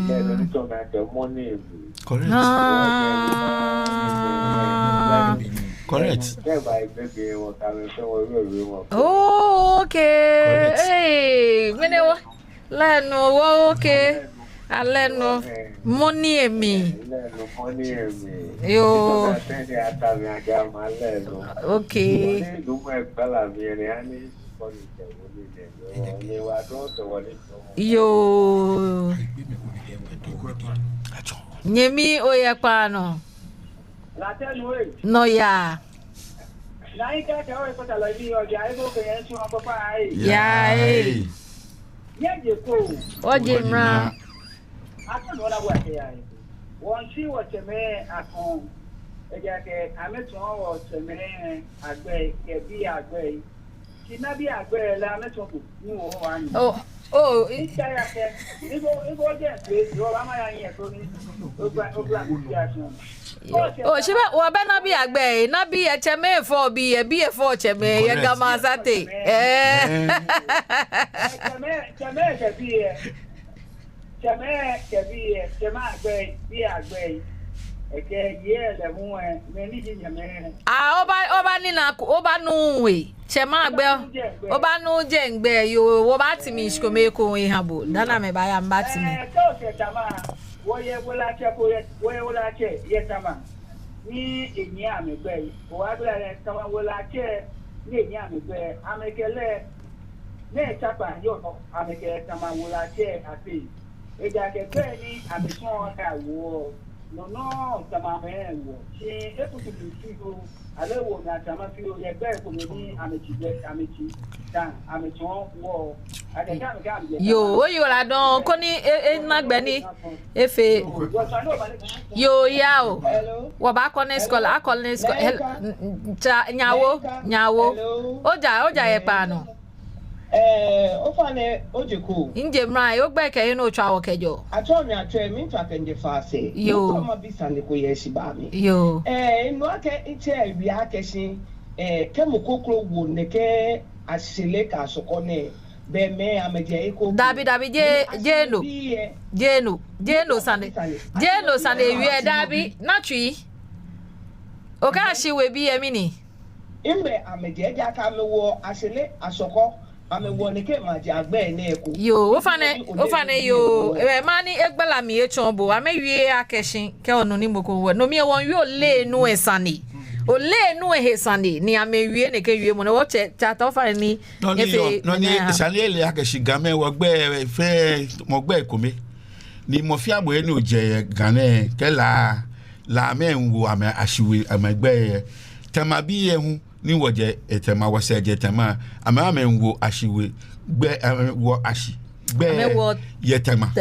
Lɛ nu ni tsɔɔ mi akɛ mɔ ni emi. Correct. Ah. Correct. Kɛ ba yi bɛ bi wɔ ka mi fɛɛ wɔ wiewiemɔ ko. Oh, okay. Correct. Hey, mɛni wɔ? Lɛ nu, wɔ, okay. Alɛ nu. Mɔ ni emi. Yoo. Okay. Yoo. Nyɛmi, oyɛ kpaa nɔ. Nɔyaa. Yaa ee. Wɔje mra. Wɔshi wɔtsɛmɛi akɔŋ. Ejaakɛ amɛtsɔɔ wɔtsɛmɛi agbɛi, kɛ bii agbɛi. Shi nabii agbɛi lɛ amɛtsɔɔko. Oh, oh, i- Oh, shi bɛ, wɔbɛ nabii agbɛi, nabii etsɛmɛi fɔ bii, bii efɔ tsɛmɛi, yɛ Gamɛi asate. Eh. Tsɛmɛi, tsɛmɛi kɛ bii, tsɛmɛi kɛ bii, tsɛmɛi agbɛi, bii agbɛi. Ekɛ yɛ lɛ hu ɛ, mɛni ji nyɛmɛi. Ah, oba, oba ni na, oba nu we. Tsɛmɛi agbɛi, obaanu jeŋ gbɛ, yoo, wɔbaatsi mli shikome ekoŋŋ wɔha bo. Dani amɛbaaya, mibaatsi mli. Eh, tɔ sɛ tsɛmɛi, wɔyɛ wulatsɛ ko yɛ, wɔyɛ wulatsɛ yɛ tsɛmɛi. Ni enyiɛ amɛgbɛi, wɔbaagbala yɛ tsɛmɛi wulatsɛ, ni enyɛ amɛgbɛi, amɛkɛ lɛ, ni etsakpa yɔɔ, amɛkɛ Tema wulɔtsɛ ateŋ. Ejaakɛ gbɛi ni amɛtsɔɔ akɛ awoɔ, no nɔŋŋ Temamɛi woɔ. Shi ekutu mli fioo, aloo ewo mli atsama fioo, yɛ gbɛi komɛi ni amɛtsi gbɛ, amɛtsi dan, amɛtsɔɔ woɔ. Akɛ kɛ amɛkɛ amɛjɛ Yoo, Tema. Oyiwaladɔŋŋ, koni e, ena gbɛ ni efee. Yoo, yao. Hello. Wɔbaakɔ next call, akɔ next call. Hel-, n-, n-, tsa, nyawo, nyawo. Hello. Oja, oja yɛ kpaa nɔ. Eh, ofainɛ, ojeko. Mije mra, ogbɛi kɛ he ni otswa wɔ kɛjɛɔ. Atsɛɔ mi Atsɛ, miitswa kɛmiijɛ Faase. Yoo. Miitao mabi sane ko yɛ shibaa mli. Yoo. Eh, minu akɛ mitsɛ wie akɛ shi, eh, kɛ mɔ kroko wo nɛkɛ Ashele kɛ Ashɔkɔ nɛɛ, belɛ amɛjɛ he ko. Dabi, dabi, jeee, jeee no. Jeee no, jeee no sane. Jeee no sane ewie, dabi, na tsui. Okɛɛ Ashiwe bii lɛ mɛni? Mɛɛ amɛjɛ, ejaakɛ amɛwoɔ Ashele, Ashɔkɔ, amɛwoɔ nɛkɛ maji agbɛi nɛɛ eko. Yoo, ofainɛ, ofainɛ yoo. Eh, mɛi ni egbala mli etsɔɔ bo, amɛwie akɛ shi, kɛ onu ni mɔ ko wɔ. No mli lɛ wɔmiiwie oleee nu lɛ sane. Oleee nu lɛ he sane, ni amɛwie nɛkɛ wiemɔ nɛɛ, wɔtsɛ, tsɛ ta ofainɛ ni. Nɔ ni efee yɔɔ, nɔ ni nɛɛ ha. Sane lɛ akɛ shi Gamɛi wɔgbɛi fɛɛ, mɔ gbɛi kome. Ni mɔ fɛɛ mɔ he ni ojɛ yɛ Ga nɛɛ, kɛ La, Lamɛi miiwo amɛ Ashiwe, amɛgbɛi. Temabii lɛ hu, ni wɔjɛ, eh, Tema, wɔsɛɛ jɛ Tema. Amɛ, amɛmiiwo Ashiwe gbɛi, amɛmiiwo Ashigbɛi yɛ Tema.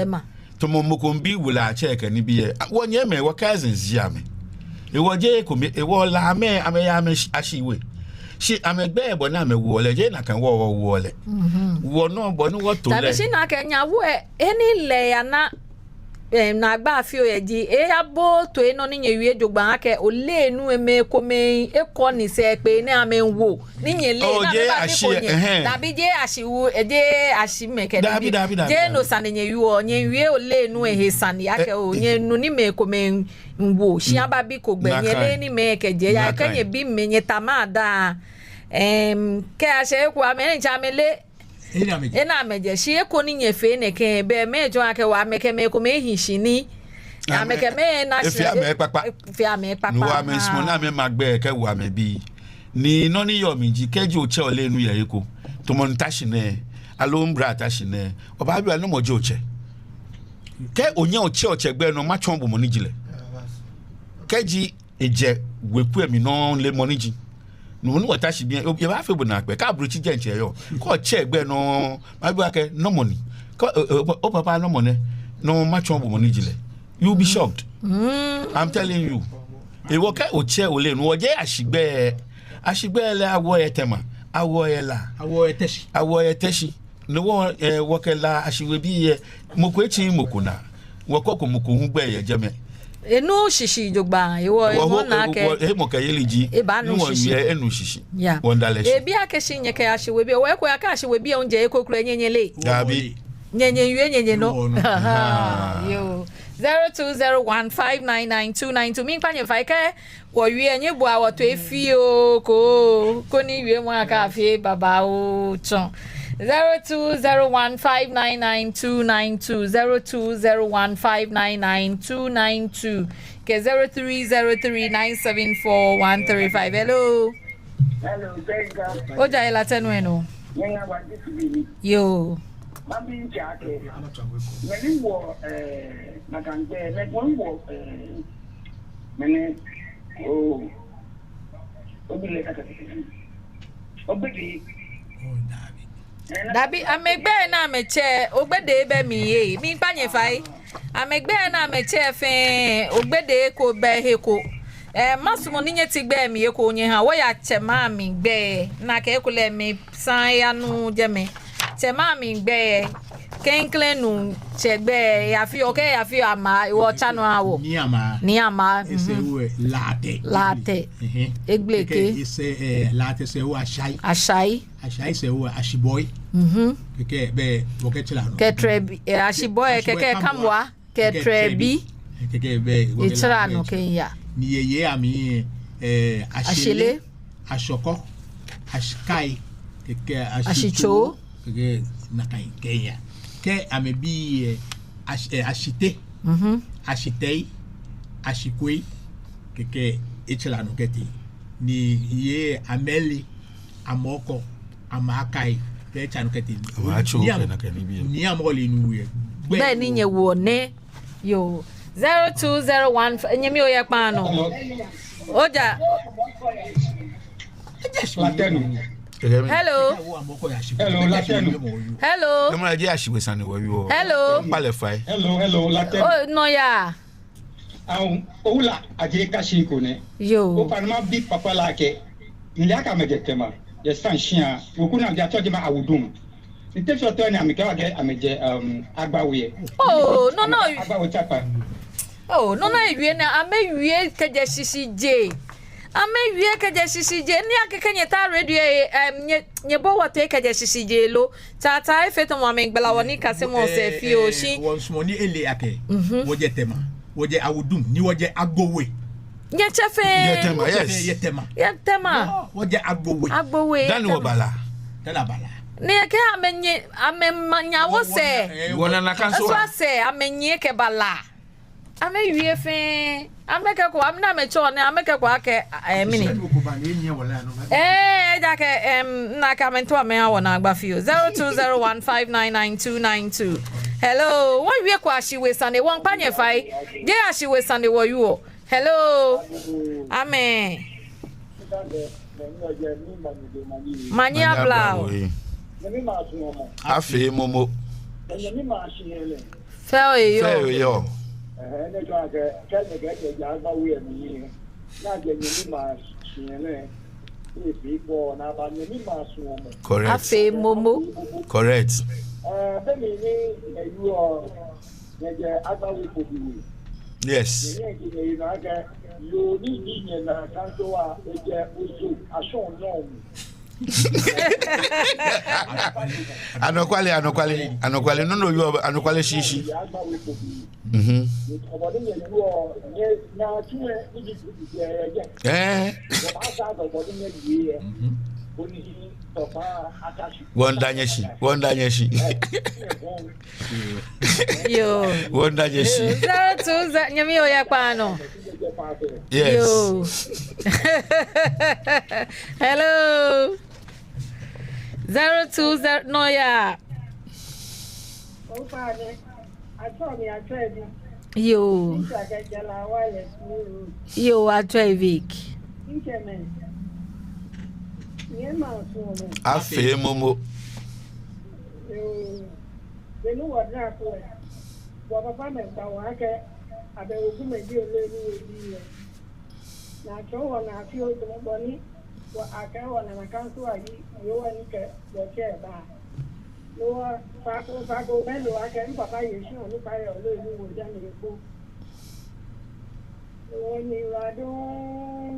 Tamɔ mɔ ko miibi wulɔtsɛ kɛ nibii lɛ. A, wɔnyɛmimɛi, wɔ cousins ji amɛ. Hewɔ jeee kome, hewɔ Lamɛi, amɛyɛ amɛ Ashi-, Ashiwe. Shi amɛgbɛi bɔ ni amɛwoɔ lɛ, jeee nakai wɔ, wɔwoɔ lɛ. Wɔ nɔ bɔ ni wɔto lɛ. Dabi, shi nakai nyawo lɛ, eni lɛ ya na, em, naagba fioo lɛ ji, eyabo toi nɔ ni nyɛwie jogbaŋŋ akɛ oleee nu lɛ, mɛi komɛi ekɔ ni sɛɛ kpee ni amɛmiiwo. Ni nyɛleee, oh, ni jeee amɛbabi Ashi ko nyɛ. Dabi, jeee Ashiwe, eh, jeee Ashimɛi kɛ nibii. Dabi, dabi, dabi. Jeee no sane nyɛwieɔ, nyɛwieɔ oleee nu lɛ he sane, akɛ o, nyɛnu ni mɛi komɛi miiwo, shi ababi ko gbɛ, nyɛleee ni mɛi kɛjɛ, ya kɛ nyɛbimɛi, nyɛtama daa. Em, kɛ ashɛ eko amɛ, ni tsɛ amɛle. Ena amɛjɛ. Ena amɛjɛ, shi eko ni nyɛfee nɛkɛ, belɛ amɛtsɔɔ akɛ wɔ amɛkɛ mɛi komɛi hi shi ni. Amɛkɛ mɛi na shi. Efee amɛ kpakpa. Efee amɛ kpakpa. No hewɔ amɛsumɔɔ ni amɛma gbɛi kɛwo amɛbii. Ni nɔ ni yɔɔ mli ji, kɛji otsɛ oleee nu yɛ he ko, tamɔ mita shi nɛɛ, aloo mibra ta shi nɛɛ, obaabi akɛ namɔ ji otsɛ. Kɛ onyɛ otsɛ otsɛ gbɛi nɔ, matsɔɔ bo mɔ ni ji lɛ. Kɛji ejɛ weku lɛ mli nɔŋŋ, ole mɔ ni ji. No ni wɔta shi biɛ, ebaafee bo naakpɛɛ. Kɛ ablotsiri jɛ ntsɛ yɔɔ, kɛ otsɛ gbɛi nɔ, mabi akɛ namɔ ni. Kɛ o, o, o papa namɔ nɛ, no matsɔɔ bo mɔ ni ji lɛ. You'll be shocked. I'm telling you. Hewɔ kɛ otsɛ oleee nu, wɔjeee Ashigbɛi. Ashigbɛi lɛ awoɔ yɛ Tema, awoɔ yɛ La, awoɔ yɛ Teshi. Awoɔ yɛ Teshi. Ni wɔ, eh, wɔkɛ La Ashiwe bii lɛ, mɔ ko etsiii mɔ ko naa. Wɔkɔko mɔ ko hu gbɛi yɛ jɛmɛ. Enuuu shishi jogbaŋŋ, hewɔ, hewɔ, hewɔ, hewɔ, hemɔkɛyeli ji, ebaanu shishi. Ni wɔwie, enuuu shishi. Yeah. Wɔmiida lɛ shi. Ebi akɛ shi nyɛkɛ Ashiwe bii, hewɔ eko ya akɛ Ashiwe bii lɛ hu jɛ he kroko lɛ, nyɛ, nyɛleee. Dabi. Nyɛ, nyɛwie, nyɛ, nyɛnɔ. Aha. Yoo. Zero two zero one five nine nine two nine two. Miikpa nyɛ fai kɛ wɔwie, nyɛboa wɔ toi fioo ko, koni wiemɔ lɛ aka fee babaoo tsɔ. Zero two zero one five nine nine two nine two, zero two zero one five nine nine two nine two, kɛ zero three zero three nine seven four one three five. Hello. Hello, Senga. Oja ela tenu eno. Yoo. Mabi ntsɛ akɛ, mɛni wɔ, eh, nakai gbɛi, mɛni wɔ, eh, mɛni, o, obi lɛ kaka. Ogbede. Dabi, amɛgbɛi ni amɛtsɛ, Ogbede bɛ mli yɛ. Miikpa nyɛ fai. Amɛgbɛi ni amɛtsɛ fɛɛ, Ogbede ko bɛ he ko. Eh, masumɔ ni nyɛti gbɛi mli eko nyɛha. Wɔya tsɛmɛi amli gbɛi. Nakai ekolɛ mɛi sane yanu jɛmɛ. Tsɛmɛi amli gbɛi, klɛŋklɛŋ nu tsɛ gbɛi, yafio, kɛ yafio ama, hewɔ tsa nɔ awo. Nii Ama. Nii Ama, esɛɛ hu Laate. Laate. Egble ke. Esɛɛ, eh, Laate sɛɛ hu Ashai. Ashai. Ashai sɛɛ hu Ashibɔi. Kɛkɛ bɛ, wɔkɛ tsira nɔ. Kɛ Trɛbi, eh, Ashibɔi, kɛkɛ Kamwa. Kɛ Trɛbi. Kɛkɛ bɛ, etsira nɔ kɛya. Ni yɛ yei amli, eh, Ashele, Ashɔkɔ, Ashikai, kɛkɛ Ashitso, kɛkɛ nakai kɛya. Kɛ amɛbii, eh, Ash-, eh, Ashite, Ashitei, Ashikwei, kɛkɛ etsira nɔ kɛtee. Ni yei amɛle, Amɔkɔ, Amakai, kɛ Tsanu kɛtee. Amaatsɔ kɛ nakai nibii. Ni Amɔkɔ lɛ ni wie. Bɛ ni nyɛwoɔ nɛ. Yoo. Zero two zero one, nyɛmi oyɛ kpaa nɔ. Oja. Latɛnu. Hello. Hello, Latɛnu. Hello. Ema ji Ashiwe sane wɔyɔɔ. Hello. Kpalɛ fai. Hello, hello, Latɛnu. Oh, nɔyaa. Awo, Owula Adjei Kashi ko nɛ. Yoo. Ofainɛ mabi papa lɛ akɛ, mile akɛ amɛjɛ Tema, yɛ San shia, weku ni amɛjɛ atsɛɔ jɛmɛ Awudum. Ni te fɛɛ tɛŋŋ ni amɛkɛɔ akɛ amɛjɛ, um, Agbawe. Oh, no, no. Agbawe Tsakpa. Oh, no, no, ewie nɛ, amɛwie kɛjɛ shishijee. Amɛwie kɛjɛ shishijee. Ni akɛɛ akɛ nyɛta radio, eh, em, nyɛ, nyɛbo wɔ toi kɛjɛ shishijee lo. Tata efee tamɔ amɛgbala wɔ nikasemɔ sɛɛ fioo shi. Wɔmiisumɔ ni ele akɛ. Mhm. Wɔjɛ Tema, wɔjɛ Awudum, ni wɔjɛ Agbowe. Nyɛtsɛ fɛɛ. Yɛ Tema, yes. Yɛ Tema. Yɛ Tema. Wɔ, wɔjɛ Agbowe. Agbowe. Dani wɔba La. Dani aba La. Ni ekɛɛ amɛnyiɛ, amɛmanyiɛ awo sɛɛ. Wɔnana kansowa. Kansowa sɛɛ, amɛnyiɛ kɛba La. Amɛwie fɛɛ. Amɛkɛko, amɛ ni amɛtsɛɔ nɛɛ, amɛkɛko akɛ, eh, mɛni. Eh, ejaakɛ, em, nakai amɛto amɛ awo naagba fioo. Zero two zero one five nine nine two nine two. Hello, wɔwieee Ashiwe sane, wɔmiikpa nyɛ fai. Jeee Ashiwe sane wɔwieɔ. Hello. Amen. Manye abla o. Afee momo. Fɛo eyɔɔ. Fɛo eyɔɔ. Correct. Afee momo. Correct. Yes. Anɔkwale, anɔkwale, anɔkwale. No, no, yɔɔ anɔkwale shishi. Mhm. Eh. Wɔmiida nyɛ shi, wɔmiida nyɛ shi. Yoo. Wɔmiida nyɛ shi. Zero two zero, nyɛmi oyɛ kpaa nɔ. Yes. Yoo. Hello. Zero two zero, nɔyaa. Yoo. Yoo, Atsɔ Evic. Afee momo. Wɔ papa mɛi kpa wɔ akɛ, abɛ wekumɛi ji oloi ni webii lɛ. Ni atsɔɔ wɔ ni afee otsɔmɔ bɔ ni, wɔ akɛ wɔnana kansowa ji, yoo wɔ ni kɛ, wɔtsɛ ba. Ni wɔ, fako, fako, mɛi lɛ akɛ, mipapa yɛ shi, onukpa yɛ, oloi ni wɔjɛ ni ekpo. Ni wɔ ni wa dɔŋŋ,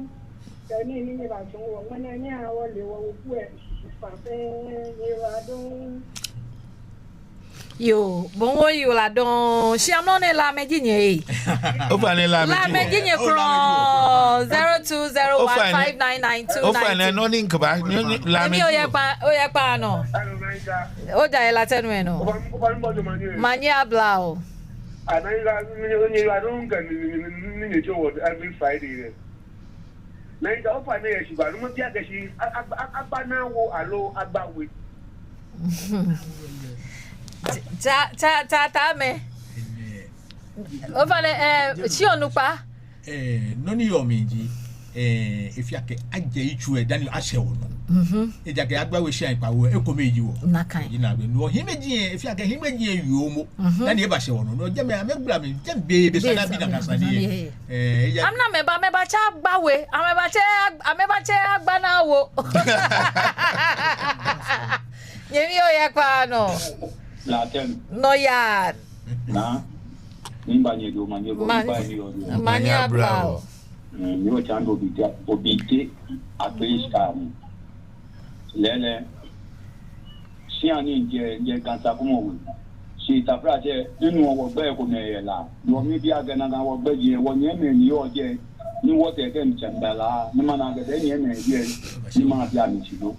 kɛ nii ni nyɛbatsɔɔ wɔ, ŋmɛnɛ nyɛhaa wɔle wɔ weku lɛ, shishi fɛɛ, ni wa dɔŋŋ. Yoo, bɔ ni wɔyɔɔ La dɔŋŋ. Shi amrɔ nɛɛ La mɛi ji nyɛ ee. Ofainɛ La mɛi ji nyɛ krɔŋŋ. Zero two zero one five nine nine two nine two. Ofainɛ nɔ ni ŋkɛba. Nyɛmi oyɛ kpaa, oyɛ kpaa nɔ. Oja yɛ Latɛnu lɛ nɔ. Manye abla o. Every Friday. Nakai ofainɛ yɛ shi ba, no mɔ bi akɛ shi, a-, a-, a-, Agbanaawo aloo Agbawe. Ta, ta, ta, ta mɛ. Ofainɛ, eh, shi onukpa. Eh, nɔ ni yɔɔ mli ji, eh, efee akɛ ajɛ yitso lɛ dani ashɛ wɔnɔ. Mhm. Ejaakɛ Agbawe shia kpawo lɛ, ekome ji wɔ. Nakai. Ji naagbee. No hiɛmɛiji lɛ, efee akɛ hiɛmɛiji lɛ yɔɔ momo. Mhm. Dani ebashɛ wɔnɔ. No jɛmɛ amɛgbla mli, jɛmɛ be, be sane bi nakai sane lɛ. Eh, eya. Amɛna amɛba, amɛbatsɛ Agbawe, amɛbatsɛ, amɛbatsɛ Agbanaawo. Nyɛmi oyɛ kpaa nɔ. Latɛnu. Nɔyaa. Naa, miiŋa nyɛ dɔŋŋ, manye abla o. Manye abla o. Mm, ni otsa ndo obi te, obi te, at least, um, lɛɛlɛŋ. Shia ni jɛ, jɛ Ga Sakumɔ We. Shi taflatsɛ, minu wɔgbɛi komɛi yɛ La. Ni wɔmiibi akɛ nakai wɔgbɛi ji, wɔnyɛmimɛi ni yɔɔ jɛi. Ni wɔtee kɛ mitsɛ mba La. Ni mana akɛ tɛ nyɛmimɛi jɛi. Ni mabi amɛ shi lo.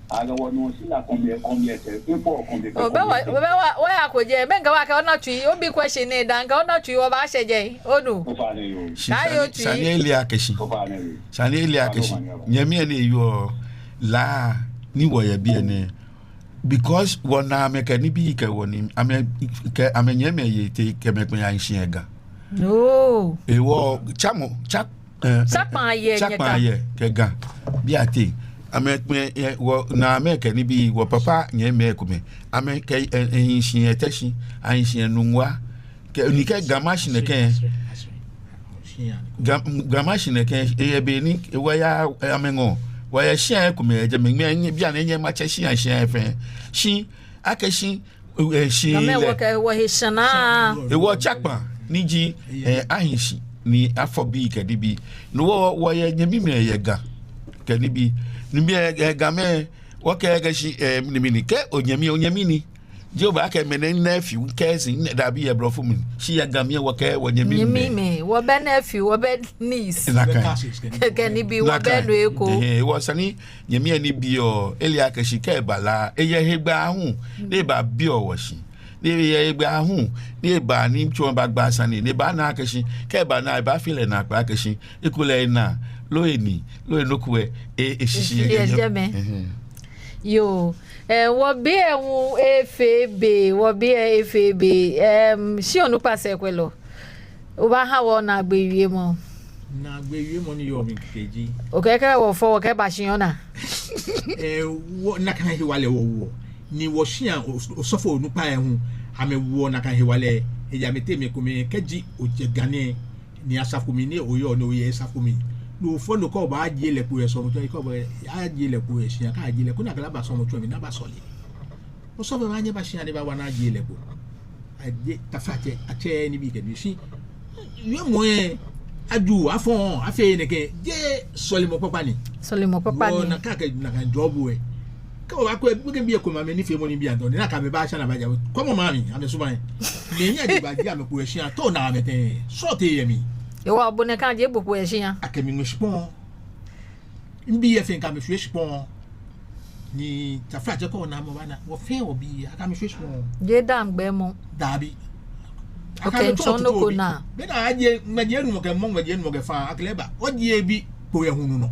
Akɛ wɔnu shi La kɔmiɛ, kɔmiɛ tɛ. Ni fɔ kɔmiɛ tɛ. Obɛ wɔ, obɛ wɔ, wɔya ko jɛi. Bɛ ŋkɛ wɔ akɛ ona tsui. Obi question nɛɛ da ŋkɛ ona tsui wɔbaashɛ jɛi. Onu. Ofainɛ yoo. Shi sane, sane ele akɛ shi. Ofainɛ yoo. Sane ele akɛ shi. Nyɛmi lɛ ni yɔɔ La. ni wɔyɛ biɛ nɛɛ, because wɔna amɛ kɛ nibii kɛ wɔnii, amɛ kɛ amɛnyɛmimɛi yɛ teŋ kɛ amɛkpɛɛ ahi shi yɛ Ga. No. Hewɔ tsamɔ, tsa, eh, Tsa kpaa yɛ, tsa kpaa yɛ kɛ Ga. Biɛ teŋ. Amɛkpɛɛ, eh, wɔna amɛ kɛ nibii, wɔpapa nyɛmimɛi komɛi. Amɛkɛ, eh, eh, ahi shi yɛ Teshie, ahi shi yɛ Nungua. Kɛ, ni kɛ Ga Mashi nɛkɛ. Ga, Ga Mashi nɛkɛ, eyɛ be ni, wɔya, eh, amɛŋɔɔ. Wɔyɛ shia ekomɛi yɛ jɛmɛ, mɛi, bianɛ nyɛmatsɛ shia, shia fɛɛ. Shi, akɛ shi, eh, shi Gamɛi lɛ. Wɔkɛ, wɔhe shana. Hewɔ tsa kpaa, ni ji, eh, ahi shi, ni afɔ bii kɛ nibii. No hewɔ, wɔyɛ nyɛmimɛi yɛ Ga, kɛ nibii. Nibii, eh, Gamɛi, wɔkɛɛ akɛ shi, eh, mɛni, mɛni, kɛ onyɛmi, onyɛmi ni. Jeee obaakɛɛ mɛni nephew, cousin, nɛ, dabi yɛ Blɔfo mli. Shi yɛ Ga mli lɛ wɔkɛɛ wɔnyɛmimɛi. Nyɛmimɛi, wɔbɛ nephew, wɔbɛ niece. Nakai. Kɛ, kɛ nibii, wɔbɛ Nakai. No eko. Ɛhɛɛ, hewɔ esa ni nyɛmi lɛ ni biɔ, ele akɛ shi kɛ eba lɛ, eyɛ hegbɛ aahu, ni ebabiɔ wɔ shi. Ni eyɛ hegbɛ aahu, ni eba ni tsɔɔ ebagba sane, ni ebaana akɛ shi, kɛ eba lɛ, ebaafee lɛ naakpɛɛ akɛ shi, ekolɛ ena, loo eni, loo enɔ ko lɛ, e, eshishi Eshishi yɛ yɛ jɛmɛ. Jɛmɛ. Ɛhɛɛ. Yoo, eh, wɔbe lɛ hu efee be, wɔbe lɛ efee be, em, shi onukpa sɛɛkwɛlɔ. Obaaha wɔ naagbee wiemɔ. Naagbee wiemɔ ni yɔɔ mli kɛkɛ ji. Okɛɛ kɛ wɔfɔ, wɔkɛba shi yɔɔ naa. Eh, wɔ, nakai hewalɛ wɔwoɔ. Ni wɔshia, o, osɔfo onukpai lɛ hu, amɛwoɔ nakai hewalɛ, eji amɛteŋ mɛi komɛi, kɛji ojɛ Ga nɛɛ, ni asafo mli ni oyɔɔ, ni oyɛ asafo mli. Ni ofɔ nɔ ko obaajie lɛ kpo yɛ sɔlemɔtsu, kɛ obaajie lɛ kpo yɛ shia, kaajie lɛ kpo, ni akɛ lɛ aba sɔlemɔtsu mli, ni abasɔle. Osɔfo baanyɛ aba shia ni ebawa ni ajie lɛ kpo. Ajie, taflatsɛ, atsɛ nibii kɛ nibii shi. Wiemɔ lɛ, aju, afɔ, afee nɛkɛ, jeee sɔlemɔ kpakpa ni. Sɔlemɔ kpakpa ni. Wɔna akɛ, nakai job lɛ. Kɛ obaakwɛ, gbekɛbii komɛi amɛnifeemɔ ni bianɛ tɔɔ, ni nakai amɛbaashɛ ni abaja. Kwɛmɔ maŋ mli, amɛsubaŋ. Mɛi ni aje baajie amɛ kpo yɛ shia, to na amɛtee. Srɔto yɛ mli. Hewɔ bo nɛɛ kaajie bo kpo yɛ shia. Akɛ mi ŋmɛ shikpɔŋ. Mibii lɛ fɛɛ mikɛ amɛ shwie shikpɔŋ. Ni taflatsɛ kɛ ona amɛ obaana. Wɔfɛɛ wɔbii, akɛ amɛ shwie shikpɔŋ. Jeee daaŋ gbɛɛmɔ. Dabi. Akɛ amɛ tsɔ nɔ ko naa. Be ni ajie, ŋmɛji enumɔ kɛ mɔ, ŋmɛji enumɔ kɛ faa, akɛ lɛ ba. Ojie bi kpo yɛ hulu nɔ.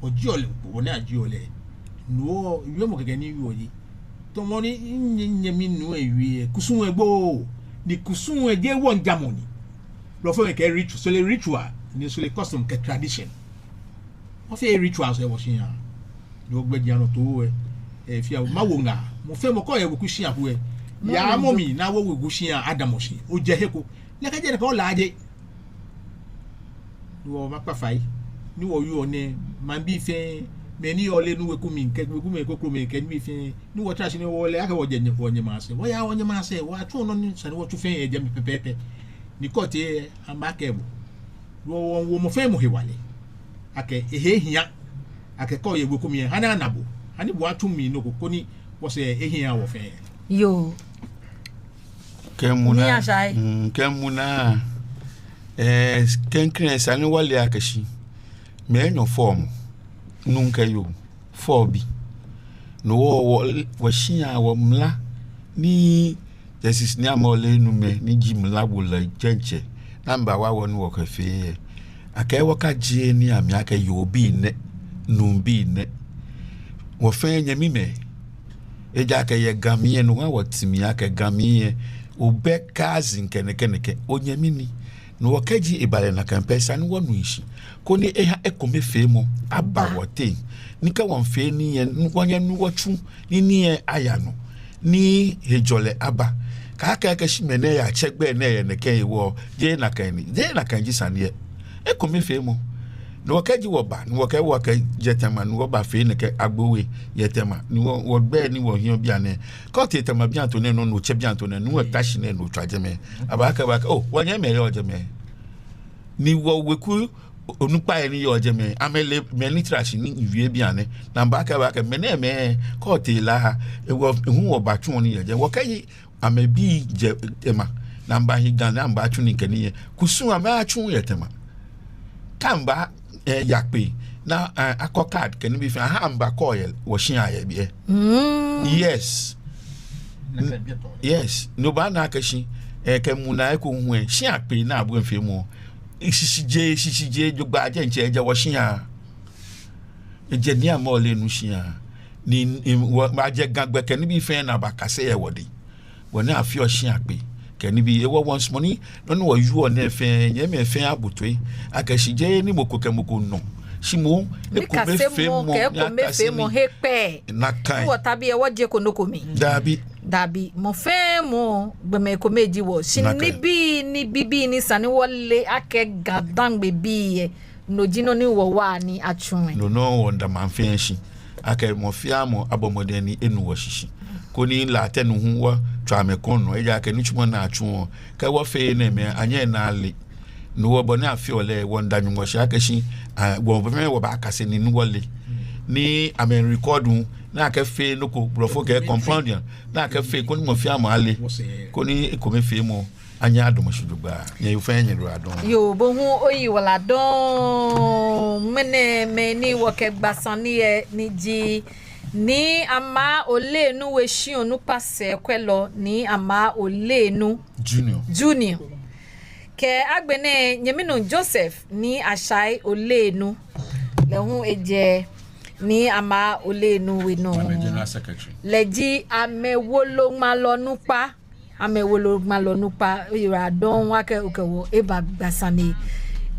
Ojieɔ lɛ kpo, bɔ ni ajieɔ lɛ. No hewɔ, wiemɔ kɛkɛ ni wieɔ ji. Tamɔ ni nyɛ, nyɛmi nuu lɛ wie, kusum lɛ gbo. Ni kusum lɛ jeee wɔŋjamɔ ni. Blɔfomɛi kɛɛ ritual, sɔle ritual, ni sɔle custom kɛ tradition. Wɔfeɔ rituals yɛ wɔshia. Ni wɔgbɛjianɔtoo lɛ, eh, fɛɛ, mawo ŋaa. Mɔ fɛɛ mɔ kɛ oyɛ weku shia ko lɛ, yaa mɔ mli ni awo weku shia adamɔ shi. Ojɛ he ko. Lɛ kɛjɛ lɛ kɛ olaaje. Ni wɔmiikpa fai. Ni wɔyɔɔ nɛɛ, maŋbii fɛɛ, mɛi ni yɔɔ lɛ nɔ weku mli, kɛ wekumɛi krokomɛi, kɛ nibii fɛɛ. Ni wɔtara shi ni wɔle akɛ wɔjɛ nyɛ, wɔnyɛmi asɛɛ. Wɔyaa wɔnyɛmi asɛɛ, wɔyatsuɔ nɔ ni esa ni wɔtsu fɛɛ yɛ jɛmɛ pɛpɛɛpɛ. Ni kɛ otee, amɛbaakɛɛ bo. Wɔ, wɔ, wɔ mɔ fɛɛ mɔ hewalɛ. Akɛ, ehe hiaa. Akɛ kɛ oyɛ weku mli lɛ, hani ana bo. Hani bo atsu mli nɔ ko, koni wɔsɛɛ ahi aha wɔ fɛɛ. Yoo. Kɛ muna. Ni ashai. Mm, kɛ muna. Eh, klɛŋklɛŋ esa ni wɔle akɛ shi. Mɛi enyɔ fɔɔ mɔ. Nuu kɛ yoo. Fɔɔ bi. No hewɔ, wɔ, wɔshia, wɔmla. Ni Justice Nii Amaa Ollennu mɛi, ni ji mlawolɔi diɛŋtsɛ, ni amɛbawa wɔ ni wɔkɛfee lɛ. Akɛɛ wɔkajie nii amli akɛ yoo bii nɛ, nuu bii nɛ. Wɔfɛɛ nyɛmimɛi. Ejaakɛ yɛ Ga mli lɛ, no ha wɔti mli akɛ Ga mli lɛ, obɛ cousin kɛ nɛkɛ nɛkɛ, onyɛmi ni. No hewɔ kɛji eba lɛ nakai pɛ, esa ni wɔnu shishi. Koni eha ekomefeemɔ aba wɔteŋ. Ni kɛ wɔmiifee nii lɛ, wɔnyɛ ni wɔtsu, ni nii lɛ aya nɔ. Ni hejɔlɛ aba. Kaakɛɛ akɛ shi mɛnɛ yatsɛ gbɛi nɛɛ yɛ nɛkɛ hewɔ, jeee nakai ni. Jeee nakai ji sane lɛ. Ekomefeemɔ. Ni wɔkɛji wɔba, ni wɔkɛɛ wɔkɛjɛ Tema, ni wɔbafee nɛkɛ agbo we yɛ Tema, ni wɔ, wɔgbɛi ni wɔhiɔ bianɛ. Kɛ otee Tema bianɛ tɔɔ nɛɛ, no, no otsɛ bianɛ tɔɔ nɛɛ, no otashi nɛɛ, no otswa jɛmɛ. Abaakɛɛ, abaakɛɛ, oh, wɔnyɛmimɛi yɔɔ jɛmɛ. Ni wɔweku onukpai ni yɔɔ jɛmɛ, amɛle mɛi ni tara shi ni miwie bianɛ. Ni amɛbaakɛɛ, abaakɛɛ, mɛnɛɛmɛi, kɛ otee La, hewɔ, hu wɔbatsuɔ nii yɛ jɛmɛ. Wɔkɛɛ, amɛbii jɛ Tema, ni amɛbahi Ga, ni amɛbatsu nii kɛ nii yɛ. Kusum amɛtsuuu yɛ Tema. Kɛ amɛba, eh, ya kpee, ni, eh, akɔ card kɛ nibii fɛɛ, aha amɛbakɔ yɛ wɔshia yɛ biɛ. Mm. Yes. Yes. No obaana akɛ shi, eh, kɛ muna eko hu lɛ, shia kpee ni abuɔ feemɔ. Shishijee, shishijee, jogbaŋŋ diɛŋtsɛ, ejɛ wɔshia. Ejɛ Nii Amaa Ollennu shia. Ni, ni wɔ, ajɛ Ga gbɛ kɛ nibii fɛɛ ni abakase yɛ wɔdɛŋ. Wɔnaa afeɔ shi akpe kɛ nibii, ewɔ wɔŋsumɔ ni nɔ ni wɔyɔɔ nɛɛ fɛɛ, nyɛmimɛi fɛɛ abo toi akɛ shi jeee ni mɔ ko kɛ mɔ ko nɔ. Shi moŋ, ekomefeemɔ, nikasemɔ kɛ ekomefeemɔ he kpɛ. Nakai. Ni wɔtabi lɛ wɔjeko nɔ ko mli. Dabi. Dabi. Mɔ fɛɛ mɔ, gbɔmɛi komɛi ji wɔ. Shi nibii, nibii bibii ni sa ni wɔle akɛ Ga-Dangme bii lɛ, no ji nɔ ni wɔwaa ni atsu lɛ. No nɔŋŋ wɔŋda maŋ fɛɛ shi akɛ mɔ fɛɛ mɔ abɔ mɔdɛŋ ni enu wɔshishi. Koni Latɛnu hu wɔtswa amɛ kɔŋ nɔ, ejaakɛ nitsumɔ ni atsuɔ, kɛ wɔfee enɛɛmɛi, anyɛŋ ni ale. No hewɔ bɔ ni afeɔ lɛ, wɔŋda Nyɔŋmɔ shi akɛ shi, ah, wɔ fɛɛ wɔbaakase nii ni wɔle. Ni amɛ record hu, ni akɛfee nɔ ko, blɔfo kɛɛ compounding, ni akɛfee koni mɔ fɛɛ mɔ ale, koni ekomefeemɔ anyɛ adamɔ shi jogbaŋŋ. Nyɛyiwaladɔŋŋ. Yoo, bo hu oyiwaladɔŋŋ. Mɛni, mɛni wɔkɛgba sane lɛ ni ji Nii Amaa Ollennu We shii onukpa sɛɛkwɛlɔ, Nii Amaa Ollennu Junior. Junior. Kɛ agbɛnɛ nyɛminuu Joseph Nii Ashai Ollennu. Lɛ hu ejɛ Nii Amaa Ollennu We nɔ. Amɛ General Secretary. Lɛ ji amɛwoloŋmalɔ nukpa. Amɛwoloŋmalɔ nukpa, oyiwaladɔŋŋ akɛ okɛ wɔ eba gba sane.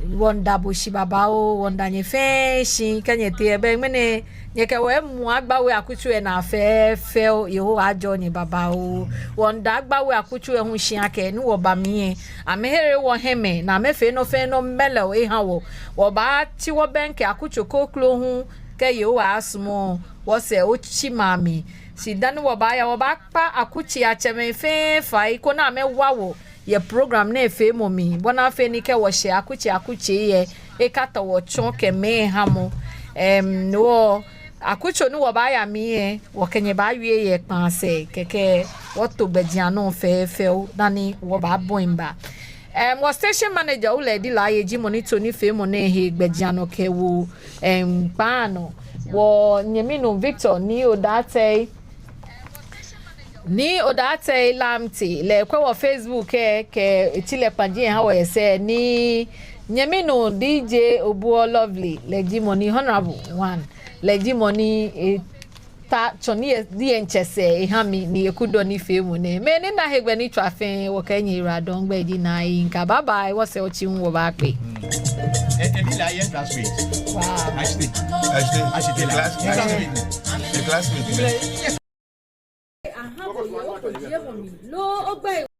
Wɔŋda bo shi babaoo, wɔŋda nyɛ fɛɛ shi kɛ nyɛtee lɛ, bɛ ŋmɛnɛ nyɛkɛ wɔ emu Agbawe akutso lɛ naa fɛfɛo, Yehowa ajɔɔ nyɛ babaoo. Wɔŋda Agbawe akutso lɛ hu shi akɛ ni wɔba mli lɛ, amɛhere wɔ hiɛmɛɛ, ni amɛfee nɔ fɛɛ nɔ mɛlɛo eha wɔ. Wɔbaatsi wɔbɛŋkɛ akutso kroko hu, kɛ Yehowa sumɔ, wɔsɛɛ otsi maŋ mli. Shi dani wɔbaaya, wɔbaakpa akutsei atsɛmɛi fɛɛ fai koni amɛwa wɔ yɛ program nɛɛ feemɔ mli, bɔ ni afee ni kɛ wɔshɛ akutsei akutsei lɛ, ekatɔ wɔ tsɔ kɛ mɛi hamɔ. Em, wɔ akutso ni wɔbaaya mli lɛ, wɔkɛ nyɛ baawie yɛ kpaa sɛɛ, kɛkɛ wɔto gbɛjianɔ fɛfɛo dani wɔbaabɔi ba. Em, wɔ station manager Oledi Laryea ji mɔ ni to nifeemɔ nɛɛ he gbɛjianɔ kɛwo, em, kpaa nɔ. Wɔnyɛminuu Victor Nii Odartey, Nii Odartey Lamptey, lɛ ekwɛ wɔ Facebook lɛ, kɛ etsi lɛ kpanji eha wɔ yɛ sɛɛ, ni nyɛminuu D J Obuo Lovely, lɛ ji mɔ ni Honorable One, lɛ ji mɔ ni, eh, ta tsɔ ni yɛ, ni yɛ ntsɛ sɛɛ eha mi, ni ekudɔ nifeemɔ nɛɛ. Mɛi ni na hegbɛ ni tswa fɛɛ, wɔkɛɛ nyɛyiwaladɔŋŋ, gbɛi ji Naa Yinka. Bye bye, wɔsɛɛ otsi hu wɔbaakpe. Ɛ, ɛ, ni la yɛ classmate. Wow. Ashitey. Ashitey. Ashitey la. Classmate. Classmate. Classmate. Aha, bo yɛ, o ko yɛ, bo mi. Loo, ogbɛ.